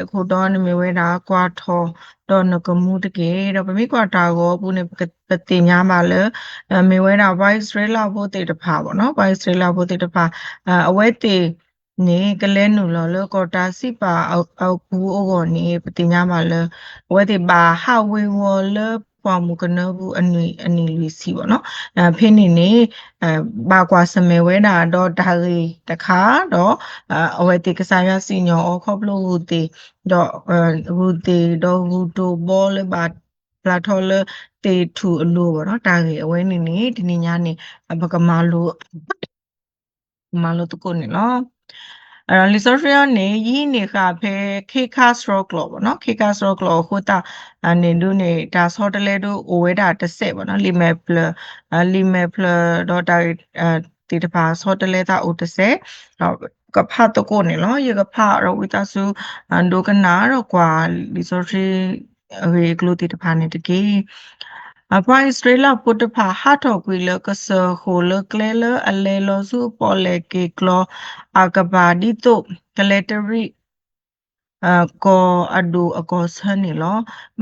နမ့ၢ်ဝဲဒၣ်ခိၣ်ဒီ နမ့ၢ်ဝဲဒၣ်ကွၢ်ထီၣ်ဒီးနကမူတက့ၢ်. ဒီးပမ့ၢ်ကွၢ်တၢ်ဂီၤအပူၤန့ၣ် ပက ပသ့ၣ်ညါဘၣ်လၢ မ့ၢ်ဝဲဒၣ်ပှၤအံၣ်စရ့လးဖိသ့ၣ်တဖၣ်ဘၣ်နီၤ, ပှၤအံၣ်စရ့လးဖိသ့ၣ်တဖၣ် အဝဲသ့ၣ်န့ၣ် ကလဲၤနုာ်လီၤလၢကီၢ်တၢ်စံးပာ်အပူၤအဂီၢ်န့ၣ် ပသ့ၣ်ညါဘၣ်လၢ အဝဲသ့ၣ်ဘၣ်ဟးဝ့ၤဝီၤလၢပှၢ်မုၢ်ကနၢပူၤအနံၣ်လွံၢ်ဆံဘၣ်နီၤ. ဖဲန့ၣ်န့ၣ် ဘၣ်ကွၢ်ဆၢၣ်မဲာ်ဝဲဒၣ်ဒီးတၢ်ဂ့ၢ်တခါဒီး အဝဲသ့ၣ်ကစၢ်ယွၤစံၣ်ညီၣ်အီၤခီဖျိဂုၢ်သ့ၣ်ဒီး ဂုၢ်သ့ၣ်ဒီးဂုၢ်တိၢ်ဘီလၢဘၣ်ပျၢ်ထီၣ်လၢသ့ၣ်ထူၣ်အလိၤဘၣ်နီၤ. တၢ်ဂ့ၢ်အဝဲန့ၣ်န့ၣ် တနံၤညါန့ၣ် ပကမၤလိ မၤလိသကိးန့ၣ်လီၤ. လံာ်စီဆှံအံၤန့ၣ် ယဟံးန့ၢ်ဃာ်ဖဲခ့ခါစရီကျိာ်ဘၣ်နီၤ, ခ့ခါစရီကျိာ်အဃိသတးန့ၣ်ဒုးန့ၣ် တၢ်ဆီတလဲဒုးအိၣ်ဝဲဒၣ်တစဲးဘၣ်နီၤ, လံာ်မဲာ်ဖျၢၣ် လံာ်မဲာ်ဖျၢၣ်ဒီးတၢ်ဂ့ၢ်သ့ၣ်တဖၣ်ဆီတလဲသးအိၣ်တစဲး ကဖးသကိးန့ၣ်လီၤ. ယကဖးဒီးဝံသးစူၤ ဒိကနၣ်ဒီးကွၢ်လံာ်စီဆှံအဂ့ၢ်အကျိၤသ့ၣ်တဖၣ်န့ၣ်တက့ၢ်. ပှၤအံၣ်စရ့လးဖိတဖၣ် ဟးထီၣ်ကွံာ်လၢကစၢၢ်ဃိၣ်လၢကျဲလၢအလဲၤလီၤဆူအပီၣ်လဲၣ်က့ၤကျီအကပၤ ဒ်သိးကလဲၤတရံး ကီၢ်အဒိၣ်အကီၢ်ဆၢန့ၣ်လီၤ.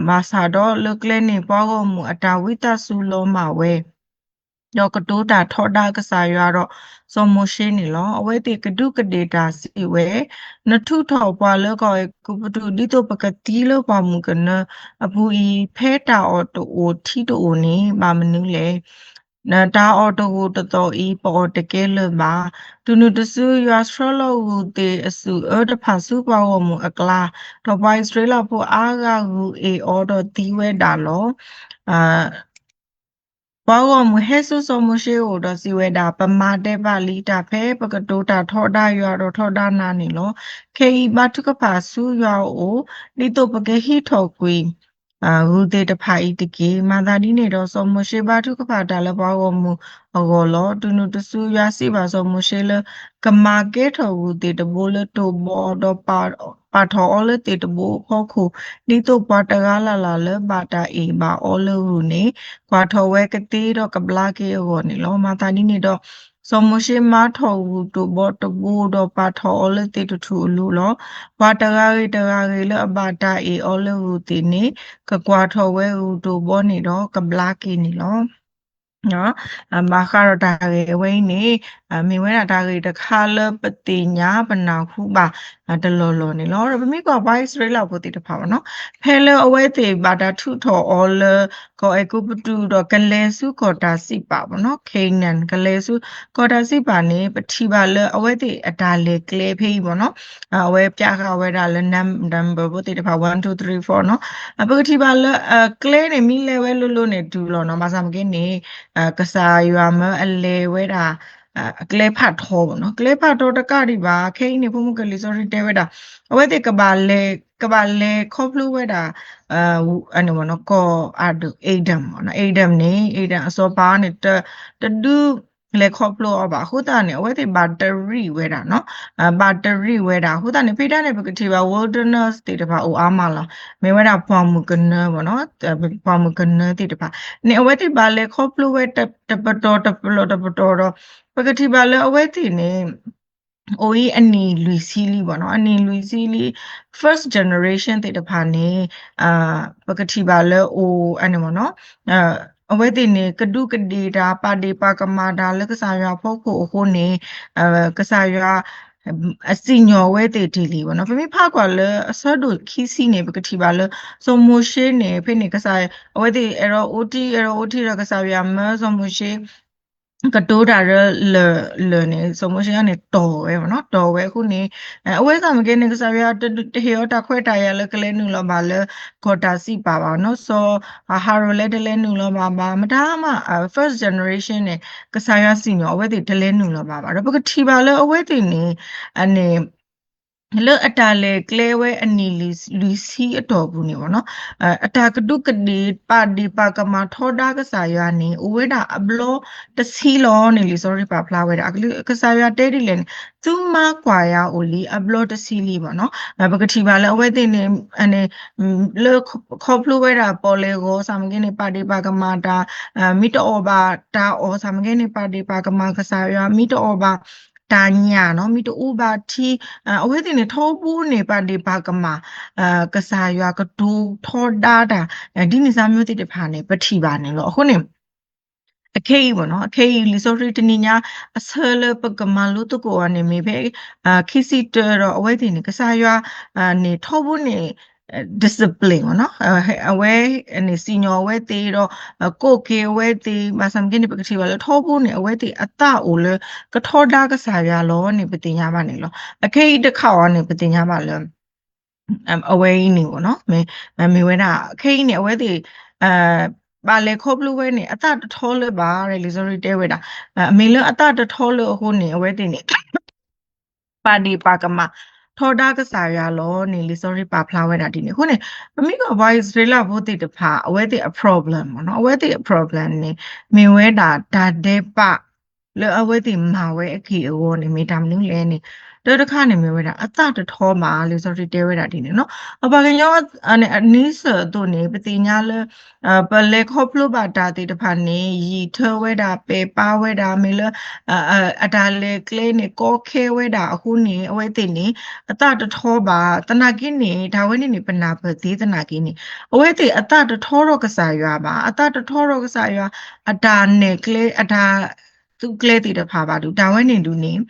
ဘၣ်ဆၣ်ဒီးလၢကျဲန့ၣ် ပှၤဂီၢ်မုၢ်အတၢ်ဝံသးစူၤလီၤမၢ်ဝဲ ဒီးကတိၤတၢ်ထီဒါကစၢ်ယွၤဒီးစီၤမိၤၡ့န့ၣ်လီၤ. အဝဲသ့ၣ်ကဒူးကဒ့ၣ်တၢ်စံးဝဲ, နထုးထီၣ်ပှၤလၢကီၢ်အဲၤကူပတူး ဒ်သိးပကသံလၢပှၢ်မုၢ်ကနၢအပူၤအံၤ ဖဲတၢ်အီၣ်တအိၣ်ထံတအိၣ်န့ၣ် ဘၣ်မနုၤလဲၣ်. တၢ်အီၣ်တဂိာ်တသီၣ်အံၤ ပအီၣ်တကဲလၢၤဘၣ်. တုၤနုၤတစု ယွၤဆှၢလီၤဂုၢ်သ့ၣ်အစုၣ်အၢတဖၣ်ဆူပှၤဂီၢ်မုၢ်အကျါ, ဒီးပှၤအံၣ်စရ့လးဖိအါဂၤဂုၢ်အ့ၣ်အီၤဒီးသံဝဲဒၣ်လီၤ. ပှၤဂီၢ်မုၢ်ဟဲဆူစီၤမိၤၡ့အအိၣ်ဒီးစံးဝဲဒၣ်, ပမၤဒဲးဘးလံတၢ်ဖဲပကတိၤတၢ်ထီဒါယွၤဒီးထီဒါနၤန့ၣ်လီၤ. ခဲအံၤဘါထုကဖၣ်ဆူယွၤအအိၣ်, ဒ်သိးပကဟံးထီၣ်ကွံာ် ဂုၢ်သ့ၣ်တဖၣ်အံၤတက့ၢ်. မၤသးဒ်န့ၣ်ဒီး စီၤမိၤၡ့ဘါထုကဖၣ်တၢ်လၢပှၤဂီၢ်မုၢ်အဂီၢ်လီၤ. တုၤနုၤတစု ယွၤစံးဘၣ်စီၤမိၤၡ့လၢ ကမၤကဲထီၣ်ဂုၢ်သ့ၣ်တဘိလၢတိၢ်ဘီဒီး ပာ်ထီၣ်အီၤလၢသ့ၣ်တဘိအဖီခိၣ်, ဒ်သိးပှၤတဂၤလၢ်လၢ်လၢဘၣ်တၢ်အ့ၣ်ဘၣ်အီၤလၢဂုၢ်န့ၣ် ကွၢ်ထီၣ်ဝဲကသ့ဒီးကဘျါက့ၤအဂီၢ်န့ၣ်လီၤ. မၤသးဒ်န့ၣ်ဒီး စီၤမိၤၡ့မၤထီၣ်ဂုၢ်တိၢ်ဘီတဘိဒီးပာ်ထီၣ်အီၤလၢသ့ၣ်တထူၣ်အလိၤလီၤ. ပှၤတဂၤဂ့ၤတဂၤဂ့ၤလၢအဘၣ်တၢ်အ့ၣ်အီၤလၢဂုၢ်သ့ၣ်န့ၣ် ကကွၢ်ထီၣ်ဝဲဂုၢ်တိၢ်ဘီန့ၣ်ဒီးကဘျါက့ၤန့ၣ်လီၤ. ဘၣ်ဃးဒီးတၢ်ဂ့ၢ်အဝဲအံၤန့ၣ် မ့ၢ်ဝဲဒၣ်တၢ်ဂ့ၢ်တခါလၢပသ့ၣ်ညါပနၢ်ဟူဘၣ်တလီၢ်လီၢ်န့ၣ်လီၤ. ဒီးပမ့ၢ်ကွၢ်ပှၤအံၣ်စရ့လးဖိသ့ၣ်တဖၣ်ဘၣ်နီၤ, ဖဲလၢအဝဲသ့ၣ်ဘၣ်တၢ်ထုးထီၣ်အီၤလၢ ကီၢ်အဲၤကူပတူးဒီးကလဲၤဆူကီၢ်တၢ်စံးပာ်ဘၣ်နီၤ, Canaan ကလဲၤဆူကီၢ်တၢ်စံးပာ်န့ၣ် ပထံၣ်ဘၣ်လၢအဝဲသ့ၣ်အတၢ်လဲၤကျဲဖဲအံၤဘၣ်နီၤ, အဝဲပျးဃာ်ဝဲဒၣ်လၢ number ဖိသ့ၣ်တဖၣ် one two three four နီၤ, ပကထံၣ်ဘၣ်လၢ ကျဲန့ၣ် မ့ၢ်လဲၤဝဲလိၤလိၤန့ၣ် တုၤလီၤနီၤ, ဘၣ်ဆၣ်မ့ၢ်ကဲန့ၣ် ကစၢ်ယွၤမၢအလဲၤဝဲဒၣ် ကျဲဖးထီဘၣ်နီၤ, ကျဲဖးထီတကးဒံးဘၣ်, ခဲအံၤန့ၣ် ဖိမုၣ်ကလံၤစီဆှံတဲဝဲဒၣ် အဝဲသ့ၣ်ကဘၣ်လဲၤ ကဘၣ်လဲၤခီဖျိဝဲဒၣ် အန့ၣ်ဘၣ်နီၤ, ကီၢ်အဒိၣ် Edom ဘၣ်နီၤ, Edom န့ၣ် Edom အစီၤပၤန့ၣ် တဒုးလဲၤခီဖျိအီၤဘၣ်, အဃိသတးန့ၣ် အဝဲသ့ၣ်ဘၣ်တရံးဝဲဒၣ်နီၤ, ဘၣ်တရံးဝဲဒၣ်, အဃိသတးန့ၣ် ဖဲဒၣ်န့ၣ် ပကထံၣ်ဘၣ် wilderness သ့ၣ်တဖၣ်အိၣ်အါမးလီၤ, မ့ၢ်ဝဲဒၣ်ပှၢ်မုၢ်ကနၢဘၣ်နီၤ, ပှၢ်မုၢ်ကနၢသ့ၣ်တဖၣ်န့ၣ် အဝဲသ့ၣ်ဘၣ်လဲၤခီဖျိဝဲတပတီၢ်တပတီၢ်တပတီၢ်ဒီး ပကထံၣ်ဘၣ်လၢအဝဲသ့ၣ်န့ၣ် အိၣ်အံၤအနံၣ်လွံၢ်ဆံလံဘၣ်နီၤ, အနံၣ်လွံၢ်ဆံလံ first generation သ့ၣ်တဖၣ်န့ၣ် ပကထံၣ်ဘၣ်လၢအိၣ်အန့ၣ်ဘၣ်နီၤ, အဝဲသ့ၣ်န့ၣ် ကဒူးကဒ့ၣ်တၢ် ပာ်ဒ့ၣ်ပာ်ကမၣ်တၢ်လၢကစၢ်ယွၤအဖီခိၣ်အဃိန့ၣ် ကစၢ်ယွၤ အစံၣ်ညီၣ်ဝဲသ့ၣ်တ့ၢ်လံဘၣ်နီၤ, ပမ့ၢ်ဖးကွၢ်လၢအဆၢဒိၣ်ခံဆံန့ၣ် ပကထံၣ်ဘၣ်လၢ စီၤမိၤၡ့န့ၣ် ဖဲန့ၣ်ကစၢ် အဝဲသ့ၣ်အဲၣ်ဒိးအိၣ်ထံ အဲၣ်ဒိးအိၣ်ထံဒီးကစၢ်ယွၤမၢစီၤမိၤၡ့ ကတိၤတၢ်လၢလၢၢ်န့ၣ် စီၤမိၤၡ့န့ၣ်တီၢ်ဝဲဘၣ်နီၤ, တီၢ်ဝဲအဃိန့ၣ် အဝဲသ့ၣ်မ့ၢ်ကဲန့ၣ် ကစၢ်ယွၤတဟ့ၣ်အီၤတၢ်ခွဲးတၢ်ယာ်လၢကလဲၤနုာ်လီၤဘၣ်လၢကီၢ်တၢ်စံးပာ်ဘၣ်နီၤ, စီၤအၤဟရိၣ်လၢတလဲၤနုာ်လီၤဘၣ်ဘၣ် မတၤမး first generation န့ၣ် ကစၢ်ယွၤစံၣ်ညီၣ်အဝဲသ့ၣ်တလဲၤနုာ်လီၤဘၣ်ဘၣ်ဒီး ပကထံၣ်ဘၣ်လၢအဝဲသ့ၣ်န့ၣ် အန့ၣ် လၢအတၢ်လဲၤကျဲဝဲအနံၣ်လွံၢ်ဆံအတီၢ်ပူၤန့ၣ်ဘၣ်နီၤ, အတၢ်ကဒူးကဒ့ၣ် ပာ်ဒ့ၣ်ပာ်ကမၣ်ထီဒါကစၢ်ယွၤန့ၣ် အိၣ်ဝဲဒၣ်အဘျီတဆံလီၤန့ၣ် လံာ်စီဆှံပာ်ဖျါဝဲဒၣ် ကစၢ်ယွၤတဲဒ်လဲၣ်န့ၣ် သုမၤကွၢ်ယၤအိၣ်လံ အဘျီတဆံလံဘၣ်နီၤ, ပကထံၣ်ဘၣ်လၢအဝဲသ့ၣ်န့ၣ် လၢခီဖျိဝဲဒၣ်ပီၣ်လဲၣ်ဂီၤ စးမ့ၢ်ကဲန့ၣ် ပာ်ဒ့ၣ်ပာ်ကမၣ်တၢ် မ့ၢ်တအီၣ်ဘၣ်တၢ်အီၣ် စးမ့ၢ်ကဲန့ၣ် ပာ်ဒ့ၣ်ပာ်ကမၣ်ကစၢ်ယွၤ မ့ၢ်တအီၣ်ဘၣ် တၢ်ညၣ်နီၤ မ့ၢ်တအိၣ်ဘၣ်ထံ အဝဲသ့ၣ်န့ၣ် ထီဘိန့ၣ် ပာ်ဒ့ၣ်ပာ်ကမၣ် ကစၢ်ယွၤကတိၤထီဒါတၢ် ဒ်န့ၣ်စၢ်မ့ၢ်သ့ၣ်တဖၣ်န့ၣ် ပထံၣ်ဘၣ်န့ၣ်လီၤ. အဃိန့ၣ် အခဲအံၤမ့ၢ်နီၤ အခဲအံၤ လံာ်စီဆှံတနံၤညါ အဆၢလၢပကမၤလိသကိးအီၤန့ၣ် မ့ၢ်ဖဲ ခံဆံတၢဒီး အဝဲသ့ၣ်န့ၣ် ကစၢ်ယွၤန့ၣ် ထီဘိန့ၣ် discipline မ့ၢ်နီၤ အဝဲန့ၣ် စံၣ်ညီၣ်အဝဲသ့ၣ်ဒီး ကိးက့ၤအဝဲသ့ၣ် ဘၣ်ဆၣ်မ့ၢ်က့န့ၣ် ပကထံၣ်ဘၣ်လၢထီဘိန့ၣ် အဝဲသ့ၣ်အသးအိၣ်လၢ ကထီဒါကစၢ်ယွၤလီၤန့ၣ် ပသ့ၣ်ညါဘၣ်န့ၣ်လီၤ. အခဲအံၤတခါအံၤန့ၣ် ပသ့ၣ်ညါဘၣ်လၢ အဝဲအံၤန့ၣ်မ့ၢ်နီၤ မ့ၢ်ဝဲဒၣ် ခဲအံၤန့ၣ် အဝဲသ့ၣ် ဘၣ်လဲၤခီဖျိဝဲန့ၣ် အသးတထီလၢၤဘၣ် လံာ်စီဆှံတဲဝဲဒၣ် မ့ၢ်လၢအသးတထီလၢၤအဃိန့ၣ် အဝဲသ့ၣ်န့ၣ် ပာ်ဒ့ၣ်ပာ်ကမၣ် ထီဒါကစၢ်ယွၤလီၤန့ၣ် လံာ်စီဆှံပာ်ဖျါဝဲဒၣ်ဒ်န့ၣ် အဃိန့ၣ် ပမ့ၢ်ကွၢ်ပှၤအံၣ်စရ့လးဖိသ့ၣ်တဖၣ် အဝဲသ့ၣ်အ problem မ့ၢ်နီၤ အဝဲသ့ၣ်အ problem န့ၣ် မ့ၢ်ဝဲဒၣ်တၢ်ဒဲးဘး လၢအဝဲသ့ၣ်မၤဝဲအက့ၢ်အဂီၤန့ၣ် မ့ၢ်တၢ်မနုၤလဲၣ်န့ၣ် တၢတခါန့ၣ်မ့ၢ်ဝဲဒၣ် အသးတထီဘၣ် လံာ်စီဆှံတဲဝဲဒၣ်ဒ်န့ၣ်နီၤ အပှၤကညီ အနံစၢၣ်အသိးန့ၣ် ပသ့ၣ်ညါလၢ ပလဲၤခီဖျိဘၣ်တၢ်သ့ၣ်တဖၣ်န့ၣ် ယံာ်ထၢဝဲဒၣ် ပဲာ်ပါဝဲဒၣ် မ့ၢ်လၢ အတၢ်လဲၤကျဲန့ၣ် ကီခဲဝဲဒၣ်အဃိန့ၣ် အဝဲသ့ၣ်န့ၣ် အသးတထီဘၣ် သနာ်က့န့ၣ် တၢ်ဝဲန့ၣ်န့ၣ် ပနၢ်ပၢၢ်သ့သနာ်က့န့ၣ် အဝဲသ့ၣ်အသးတထီထီၣ်ကစၢ်ယွၤဘၣ် အသးတထီထီၣ်ကစၢ်ယွၤ အတၢ်နဲၣ်ကျဲ အတၢ်သူကျဲသ့ၣ်တဖၣ်ဘၣ်ဒီး တၢ်ဝဲန့ၣ်ဒုးန့ၣ်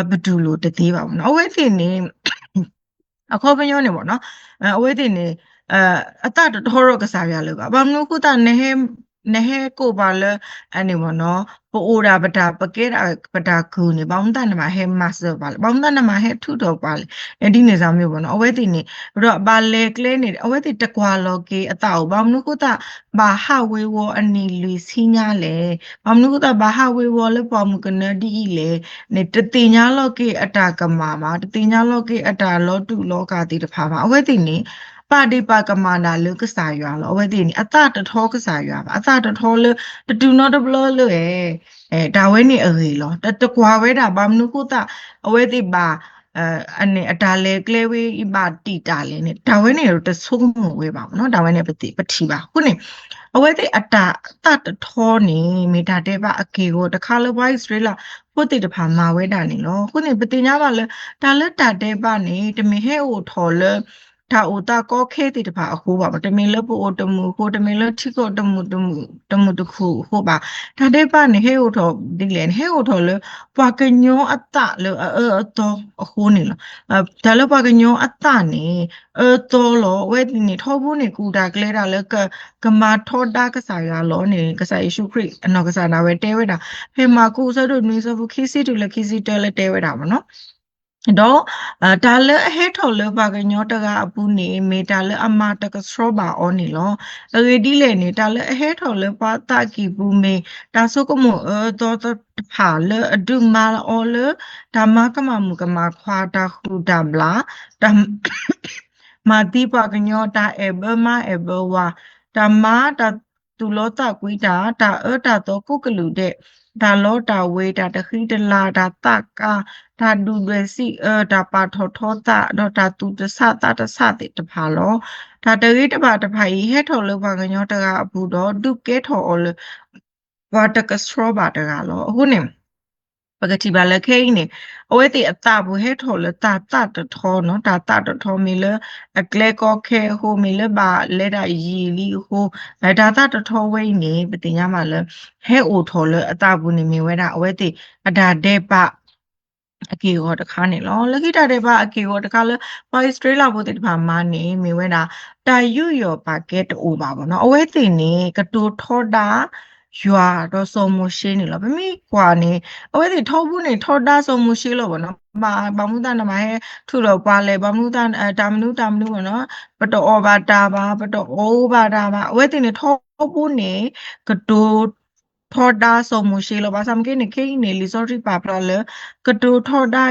ပတူၢ်လိာ်တသ့ဘၣ်မ့ၢ်နီၤ အဝဲသ့ၣ်န့ၣ် အခီပညီန့ၣ်မ့ၢ်နီၤ အဝဲသ့ၣ်န့ၣ် အသးတထီထီၣ်ကစၢ်ယွၤလၢၤဘၣ် ဘၣ်မနုၤအဃိသတး နဟဲကိးပှၤလၢ န့ၣ်မ့ၢ်နီၤ ပအိၣ်ဒၣ်ပတၢ် ပကဲဒၣ်ပတၢ်ကုၢ်န့ၣ် ဘၣ်မနုၤသတးနမၤဟဲမၤစၢၤပှၤလဲၣ် ဘၣ်မနုၤသတးနမၤဟဲထုးထီၣ်ပှၤလဲၣ် ဒ်န့ၣ်စၢ်မ့ၢ်မ့ၢ်နီၤ အဝဲသ့ၣ်န့ၣ် ဒီးဘၣ်လဲၤကျဲန့ၣ် အဝဲသ့ၣ်တကွၢ်လီၤက့ၤအသးအိၣ် ဘၣ်မနုၤအဃိသတး ဘၣ်ဟးဝ့ၤဝီၤအနံၣ်လွံၢ်ဆံညါလဲၣ် ဘၣ်မနုၤအဃိသတး ဘၣ်ဟးဝ့ၤဝီၤလၢပှၢ်မုၢ်ကနၢဒ်အံၤလဲၣ် န့ၣ် တသ့ၣ်ညါလီၤက့ၤအတၢ်ကမၣ်ဘၣ် တသ့ၣ်ညါလီၤက့ၤအတၢ်လီၤတူာ်လီၤကာ်သ့ၣ်တဖၣ်ဘၣ် အဝဲသ့ၣ်န့ၣ် ပာ်ဒ့ၣ်ပာ်ကမၣ်ဒၣ်လၢကစၢ်ယွၤလီၤ အဝဲသ့ၣ်န့ၣ် အသးတထီကစၢ်ယွၤဘၣ် အသးတထီလၢ တတုၤနီတဘျီလၢ တၢ်ဝဲန့ၣ်အဂ့ၢ်လီၤ တကွၢ်ဝဲဒၣ် ဘၣ်မနုၤအဃိသတး အဝဲသ့ၣ်ဘၣ် အန့ၣ်အတၢ်လဲၤကျဲဝဲအံၤဘၣ်တံာ်တာ်လဲၣ်န့ၣ် တၢ်ဝဲန့ၣ်တဆိကမိၣ်ဝဲဘၣ်မ့ၢ်နီၤ တၢ်ဝဲန့ၣ်ပထံၣ်ဘၣ်အဃိန့ၣ် အဝဲသ့ၣ်အတၢ်သးတထီန့ၣ် မ့ၢ်တၢ်ဒဲးဘးအက့ၢ်အဂီၤတခါလၢပှၤအံၣ်စရ့လးဖိသ့ၣ်တဖၣ်မၤဝဲဒၣ်န့ၣ်လီၤ. အဃိန့ၣ် ပသ့ၣ်ညါဘၣ်လၢ တၢ်လၢတၢ်ဒဲးဘးန့ၣ် တမ့ၢ်ဟဲအိၣ်ထီၣ်လၢ တၢ်အိၣ်သးကီခဲသ့ၣ်တဖၣ်အဃိဘၣ်မ့ၢ် တမ့ၢ်လၢပအိၣ်တမုာ်အဃိ တမ့ၢ်လၢထံကီၢ်တမုာ်တမုာ် တမုာ်တခုၣ်အဃိဘၣ်. တၢ်ဒဲးဘးန့ၣ် ဟဲအိၣ်ထီၣ်ဒ်လဲၣ်န့ၣ် ဟဲအိၣ်ထီၣ်လၢ ပှၤကညီအသးလၢအအၢအသီအဃိန့ၣ်လီၤ. တၢ်လၢပှၤကညီအသးန့ၣ် အၢသီလီၤ. အဝဲသ့ၣ်န့ၣ် ထီဘိန့ၣ် ကူၣ်တၢ်ကျဲတၢ်လၢ ကမၤထီဒါကစၢ်ယွၤလီၤန့ၣ် ကစၢ်ယ့ၣ်ၡူးခရံာ်အနီၢ်ကစၢ်ဒၣ်ဝဲတဲဝဲဒၣ် ဖဲမၢ်ကူး အဆၢဒိၣ်နွံ အဆၢဖိခံဆံတုၤလၢခံဆံတၢလၢတဲဝဲဒၣ်မ့ၢ်နီၤ. ဒီး တၢ်လၢအဟဲထီၣ်လၢပှၤကညီတဂၤအပူၤန့ၣ် မ့ၢ်တၢ်လၢအမၤတကဆှီဘၣ်အီၤန့ၣ်လီၤ. အဂ့ၢ်ဒ်လဲၣ်န့ၣ် တၢ်လၢအဟဲထီၣ်လၢပှၤသးကံၢ်ပူၤမ့ၢ် တၢ်ဆိကမိၣ်အၢသီတဖၣ်လၢအဒုးမၤအီၤလၢ တၢ်မၤကမၣ်မုၣ်ကမၣ်ခွါ တၢ်ဃူတၢ်ဘျၣ် တၢ် မၤသံပှၤကညီ တၢ်အဲၣ်ဘၢမါအဲၣ်ဘၢဝၤ တၢ်မၤတၢ်သူၣ်လီသးကွံတၢ် တၢ်အၢတၢ်သီကိးကလုာ်ဒဲး တၢ်လီတၢ်ဝ့ၤ တၢ်တဃံတလၤ တၢ်သးကါ တၢ်ဒုၣ်ဒွဲၣ်စံးအၢ တၢ်ပာ်ထီၣ်ထီသး ဒီးတၢ်သူၣ်တဆးသးတဆးသ့ၣ်တဖၣ်လီၤ. တၢ်တဂ့ၤတဘၣ်တဖၣ်အံၤ ဟဲထီၣ်လၢပှၤကညီတဂၤအပူၤဒီး ဒုးကဲထီၣ်အီၤလၢ ပှၤတကဆှီဘၣ်တဂၤလီၤ. အဃိန့ၣ် ပကထံၣ်ဘၣ်လၢခဲအံၤန့ၣ် အဝဲသ့ၣ်အသးပူၤဟဲထီၣ်လၢတၢ်သးတထီနီၤ တၢ်သးတထီမ့ၢ်လၢ အကျဲကီခဲအဃိ မ့ၢ်လၢဘၣ်လဲၤဒၣ်ယံာ်လံအဃိ တၢ်သးတထီဝဲအံၤန့ၣ် ပသ့ၣ်ညါဘၣ်လၢ ဟဲအိၣ်ထီၣ်လၢအသးပူၤန့ၣ် မ့ၢ်ဝဲဒၣ်အဝဲသ့ၣ်အတၢ်ဒဲးဘး အက့ၢ်အဂီၤတခါန့ၣ်လီၤ. လၢခံတၢ်ဒဲးဘးအက့ၢ်အဂီၤတခါလၢ ပှၤအံၣ်စရ့လးဖိသ့ၣ်တဖၣ်မၤန့ၣ် မ့ၢ်ဝဲဒၣ် တၢ်ယူးယီၣ်ပာ်ကဲတအိၣ်ဘၣ်မ့ၢ်နီၤ. အဝဲသ့ၣ်န့ၣ် ကတိၤထီဒါ ယွၤဒီးစီၤမိၤၡ့န့ၣ်လီၤ. ပမ့ၢ်ကွၢ်န့ၣ် အဝဲသ့ၣ်ထီဘိန့ၣ် ထီဒါစီၤမိၤၡ့လီၤမ့ၢ်နီၤ. ဘၣ်မနုၤသတးနမၤဟဲထုးထီၣ်ပှၤလဲၣ်, ဘၣ်မနုၤ တၢ်မနုၤတၢ်မနုၤမ့ၢ်နီၤ, ပတအီၣ်ဘၣ်တၢ်ဘၣ်, ပတအီၣ်ဘၣ်တၢ်ဘၣ်. အဝဲသ့ၣ်န့ၣ်ထီဘိန့ၣ် ကတိၤ ထီဒါစီၤမိၤၡ့လီၤ. ဘၣ်ဆၣ်မ့ၢ်က့န့ၣ် ခဲအံၤန့ၣ် လံာ်စီဆှံပာ်ဖျါလၢ ကတိၤထီဒါ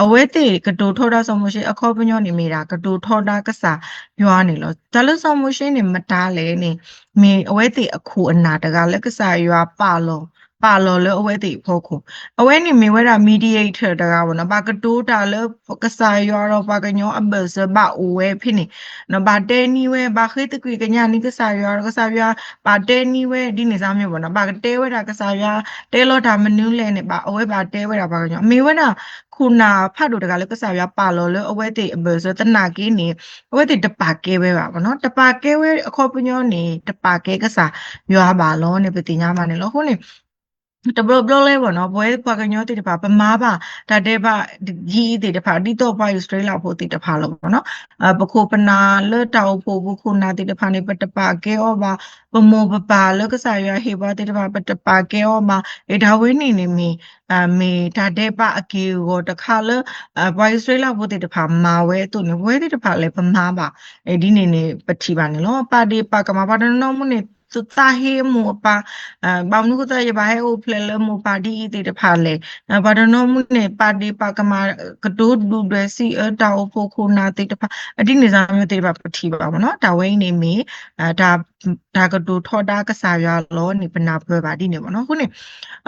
အဝဲသ့ၣ်ကတိၤထီဒါစီၤမိၤၡ့အခီပညီန့ၣ်မ့ၢ်ဒၣ် ကတိၤထီဒါကစၢ်ယွၤန့ၣ်လီၤ. တၢ်လၢစီၤမိၤၡ့န့ၣ် မတၤလဲၣ်န့ၣ် မ့ၢ်အဝဲသ့ၣ်အခိၣ်အနၢ်တဂၤလၢကစၢ်ယွၤပာ်လီၤ ပာ်လီၤလၢအဝဲသ့ၣ်အဖီခိၣ်, အဝဲန့ၣ်မ့ၢ်ဝဲဒၣ် mediator တဂၤဘၣ်နီၤ, ဘၣ်ကတိၤတၢ်လၢကစၢ်ယွၤဒီးပှၤကညီအဘၢၣ်စၢၤဘၣ်အိၣ်ဝဲဖဲန့ၣ်, ဘၣ်တဲနံၤဝဲ ဘၣ်ဃ့သကွံာ်ကညးနံၤကစၢ်ယွၤဒီးကစၢ်ယွၤ ဘၣ်တဲနံၤဝဲ ဒ်န့ၣ်စ့ၢ်မ့ၢ်ဘၣ်နီၤ, ဘၣ်ကတဲဝဲဒၣ်ကစၢ်ယွၤ တဲလီၤတၢ်မနုၤလဲၣ်န့ၣ် ဘၣ်အဝဲဘၣ်တဲဝဲဒၣ်ပှၤကညီ မ့ၢ်ဝဲဒၣ် ခိၣ်နၢ်ဖးဒိၣ်တဂၤလၢကစၢ်ယွၤပာ်လီၤလၢအဝဲသ့ၣ်အဘၢၣ်စၢၤသနာ်က့န့ၣ်, အဝဲသ့ၣ်တပာ်ကဲဝဲဘၣ်နီၤ, တပာ်ကဲဝဲအခီပညီန့ၣ် တပာ်ကဲကစၢ်ယွၤဘၣ်လီၤန့ၣ် ပသ့ၣ်ညါဘၣ်န့ၣ်လီၤ. အဃိန့ၣ် တဘျီဘျီလၢဘၣ်နီၤ ပဝဲပှၤကညီသ့ၣ်တဖၣ် ပမၤဘၣ်တၢ်ဒဲးဘးဒ်အံၤသ့ၣ်တဖၣ် ဒ်သိးပှၤအံၣ်စရ့လးဖိသ့ၣ်တဖၣ်လီၤဘၣ်နီၤ, ပခိၣ်ပနၢ်လၢတၢ်အိၣ်ဖှိၣ်ပခိၣ်နၢ်သ့ၣ်တဖၣ်န့ၣ် ပတပာ်ကဲအီၤဘၣ်, ပမိၢ်ပပၢ်လၢကစၢ်ယွၤဟ့ၣ်ပှၤသ့ၣ်တဖၣ် ပတပာ်ကဲအီၤဘၣ်, အတၢ်ဝဲန့ၣ်န့ၣ်မ့ၢ် မ့ၢ်တၢ်ဒဲးဘးအက့ၢ်အဂီၤတခါလၢ ပှၤအံၣ်စရ့လးဖိသ့ၣ်တဖၣ်မၤဝဲအသိးန့ၣ် ပဝဲသ့ၣ်တဖၣ်လဲၣ်ပမၤဘၣ်, ဒ်န့ၣ်န့ၣ် ပထံၣ်ဘၣ်န့ၣ်လီၤ. ပာ်ဒ့ၣ်ပာ်ကမၣ် ပှၤတနီၤမူန့ၣ် သးဟ့အမိၢ်အပၢ်, ဘၣ်မနုၤဃိသတးယဘၣ်ဟဲအိၣ်ဖျဲၣ်လၢမိၢ်ပၢ်ဒ်အံၤသ့ၣ်တဖၣ်လဲၣ်, ပှၤတနီၤမူန့ၣ် ပာ်ဒ့ၣ်ပာ်ကမၣ် ကတိၤဒုၣ်ဒွဲၣ်စံးအၢတၢ်အိၣ်ဖှိၣ်ခိၣ်နၢ်သ့ၣ်တဖၣ် ဒ်န့ၣ်စ့ၢ်မ့ၢ်သ့ၣ်တဖၣ်ပထံၣ်ဘၣ်မ့ၢ်နီၤ, တၢ်ဝဲအံၤန့ၣ်မ့ၢ် တၢ်ကတိၤထီဒါကစၢ်ယွၤလီၤန့ၣ် ပနၢ်ပၢၢ်ဘၣ်ဒ်န့ၣ်မ့ၢ်နီၤ. အဃိန့ၣ်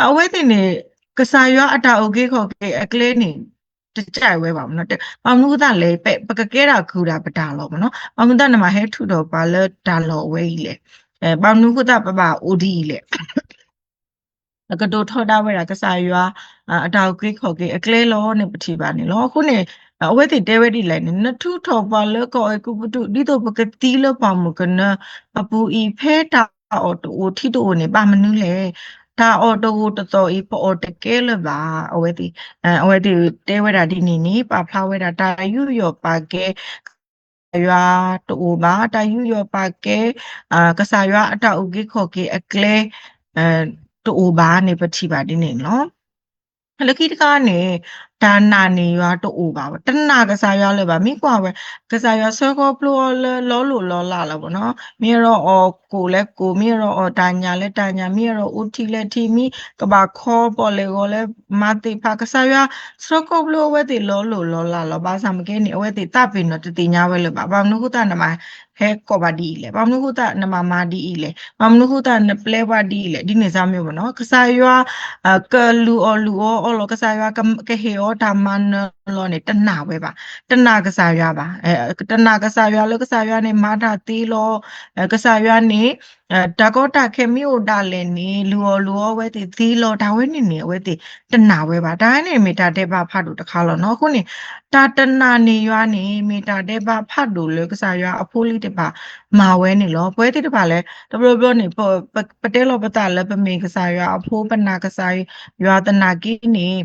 အဝဲသ့ၣ်န့ၣ် ကစၢ်ယွၤအတၢ်အုၣ်က့ၤခီၣ်က့ၤအကျဲန့ၣ် တကးဝဲဘၣ်မ့ၢ်နီၤ, ဘၣ်မနုၤဃိသတးလဲၣ် ပကကဲဒၣ်ကုၢ်ဒၣ်ပတၢ်လီၢ်မ့ၢ်နီၤ, ဘၣ်မနုၤသတးနမၤဟဲထုးထီၣ်ပှၤလၢတၢ်လီၢ်အဝဲအံၤလဲၣ်, ဘၣ်မနုၤဃိသတးပဘၣ်အိၣ်ဒ်အံၤလဲၣ် ကတိၤထီဒါဝဲဒၣ်ကစၢ်ယွၤ အတၢ်အုၣ်က့ၤခီၣ်က့ၤအကျဲလီၤန့ၣ် ပထံၣ်ဘၣ်န့ၣ်လီၤ. အဃိန့ၣ် အဝဲသ့ၣ်တဲဝဲဒ်လဲၣ်န့ၣ် နထုးထီၣ်ပှၤလၢကီၢ်အဲၤကူပတူး ဒ်သိးပကသံလၢပှၢ်မုၢ်ကနၢအပူၤအံၤ ဖဲတၢ်အီၣ်တအိၣ်ထံတအိၣ်န့ၣ် ဘၣ်မနုၤလဲၣ်. တၢ်အီၣ်တဂိာ်တသီၣ်အံၤ ပအီၣ်တကဲလၢၤဘၣ်. အဝဲသ့ၣ် အဝဲသ့ၣ်တဲဝဲဒၣ်ဒ်န့ၣ်န့ၣ် ပာ်ဖျါဝဲဒၣ် တၢ်ယူးယီၣ်ပာ်ကဲ ကစၢ်ယွၤတအိၣ်ဘၣ်, တၢ်ယူးယီၣ်ပာ်ကဲ ကစၢ်ယွၤအတၢ်အုၣ်က့ၤခီၣ်က့ၤအကျဲ တအိၣ်ဘၣ်န့ၣ် ပထံၣ်ဘၣ်ဒ်န့ၣ်လီၤ. လၢခံတခါန့ၣ် တၢ်နာ်န့ၢ်ယွၤတအိၣ်ဘၣ်, တနာ်ကစၢ်ယွၤလၢၤဘၣ်. မ့ၢ်ကွၢ်ဝဲ ကစၢ်ယွၤဆှၢခီဖျိအီၤလၢလီၤလိၢ်လီၤလးလီၤမ့ၢ်နီၤ, မ့ၢ်အဲၣ်ဒိးအီၣ်ကိၣ်လၢကိၣ်, မ့ၢ်အဲၣ်ဒိးအီၣ်တၢ်ညၣ်လၢတၢ်ညၣ်, မ့ၢ်အဲၣ်ဒိးအိၣ်ထံလၢထံ, မ့ၢ်ကဘၣ်ခီပီၣ်လဲၣ်ဂီၤလၢမၤသ့ၣ်တဖၣ်, ကစၢ်ယွၤဆှၢခီဖျိအဝဲသ့ၣ်လီၤလိၢ်လီၤလးလီၤ. ဘၣ်ဆၣ်မ့ၢ်ကဲန့ၣ် အဝဲသ့ၣ်သးပ့ၤနီၣ်တသ့ၣ်ညါဝဲလၢၤဘၣ်. ဘၣ်မနုၤဃိသတးနမၤဟဲကိးဘၣ်ဒ်အံၤလဲၣ်, ဘၣ်မနုၤဃိသတးနမၤမၤဒ်အံၤလဲၣ်, ဘၣ်မနုၤဃိသတးနပျဲပှၤဒ်အံၤလဲၣ်, ဒ်န့ၣ်စ့ၢ်မ့ၢ်နီၤ. ကစၢ်ယွၤ ကလုၢ်အီၣ်လုၢ်အီအီလီၤ, ကစၢ်ယွၤကဟ့ၣ်အီၤတၢ်မၤနၢၤလီၤန့ၣ် တနာ်ဝဲဘၣ်, တနာ်ကစၢ်ယွၤဘၣ်. တနာ်ကစၢ်ယွၤလၢကစၢ်ယွၤန့ၣ် မၤတၢ်သ့လီၤ, ကစၢ်ယွၤန့ၣ် တၢ်ကီတၢ်ခဲမ့ၢ်အိၣ်ဒၣ်လဲာ်န့ၣ် လုၢ်အီၣ်လုၢ်အီအဝဲသ့ၣ်သ့လီၤ. တၢ်ဝဲန့ၣ်န့ၣ် အဝဲသ့ၣ်တနာ်ဝဲဘၣ်. တၢ်ဝဲန့ၣ်မ့ၢ်တၢ်ဒဲးဘးဖးဒိၣ်တခါလီၤနီၤ. အဃိန့ၣ် တၢ်တနာ်န့ၢ်ယွၤန့ၣ် မ့ၢ်တၢ်ဒဲးဘးဖးဒိၣ်လၢကစၢ်ယွၤအဖိလံၤတဖၣ်မၤဝဲန့ၣ်လီၤ. ပဝဲသ့ၣ်တဖၣ်လဲၣ် တဘျီဘျီန့ၣ် ပတဲလီၤပသးလၢပမ့ၢ်ကစၢ်ယွၤအဖိ ပနာ်ကစၢ်ယွၤသနာ်က့န့ၣ်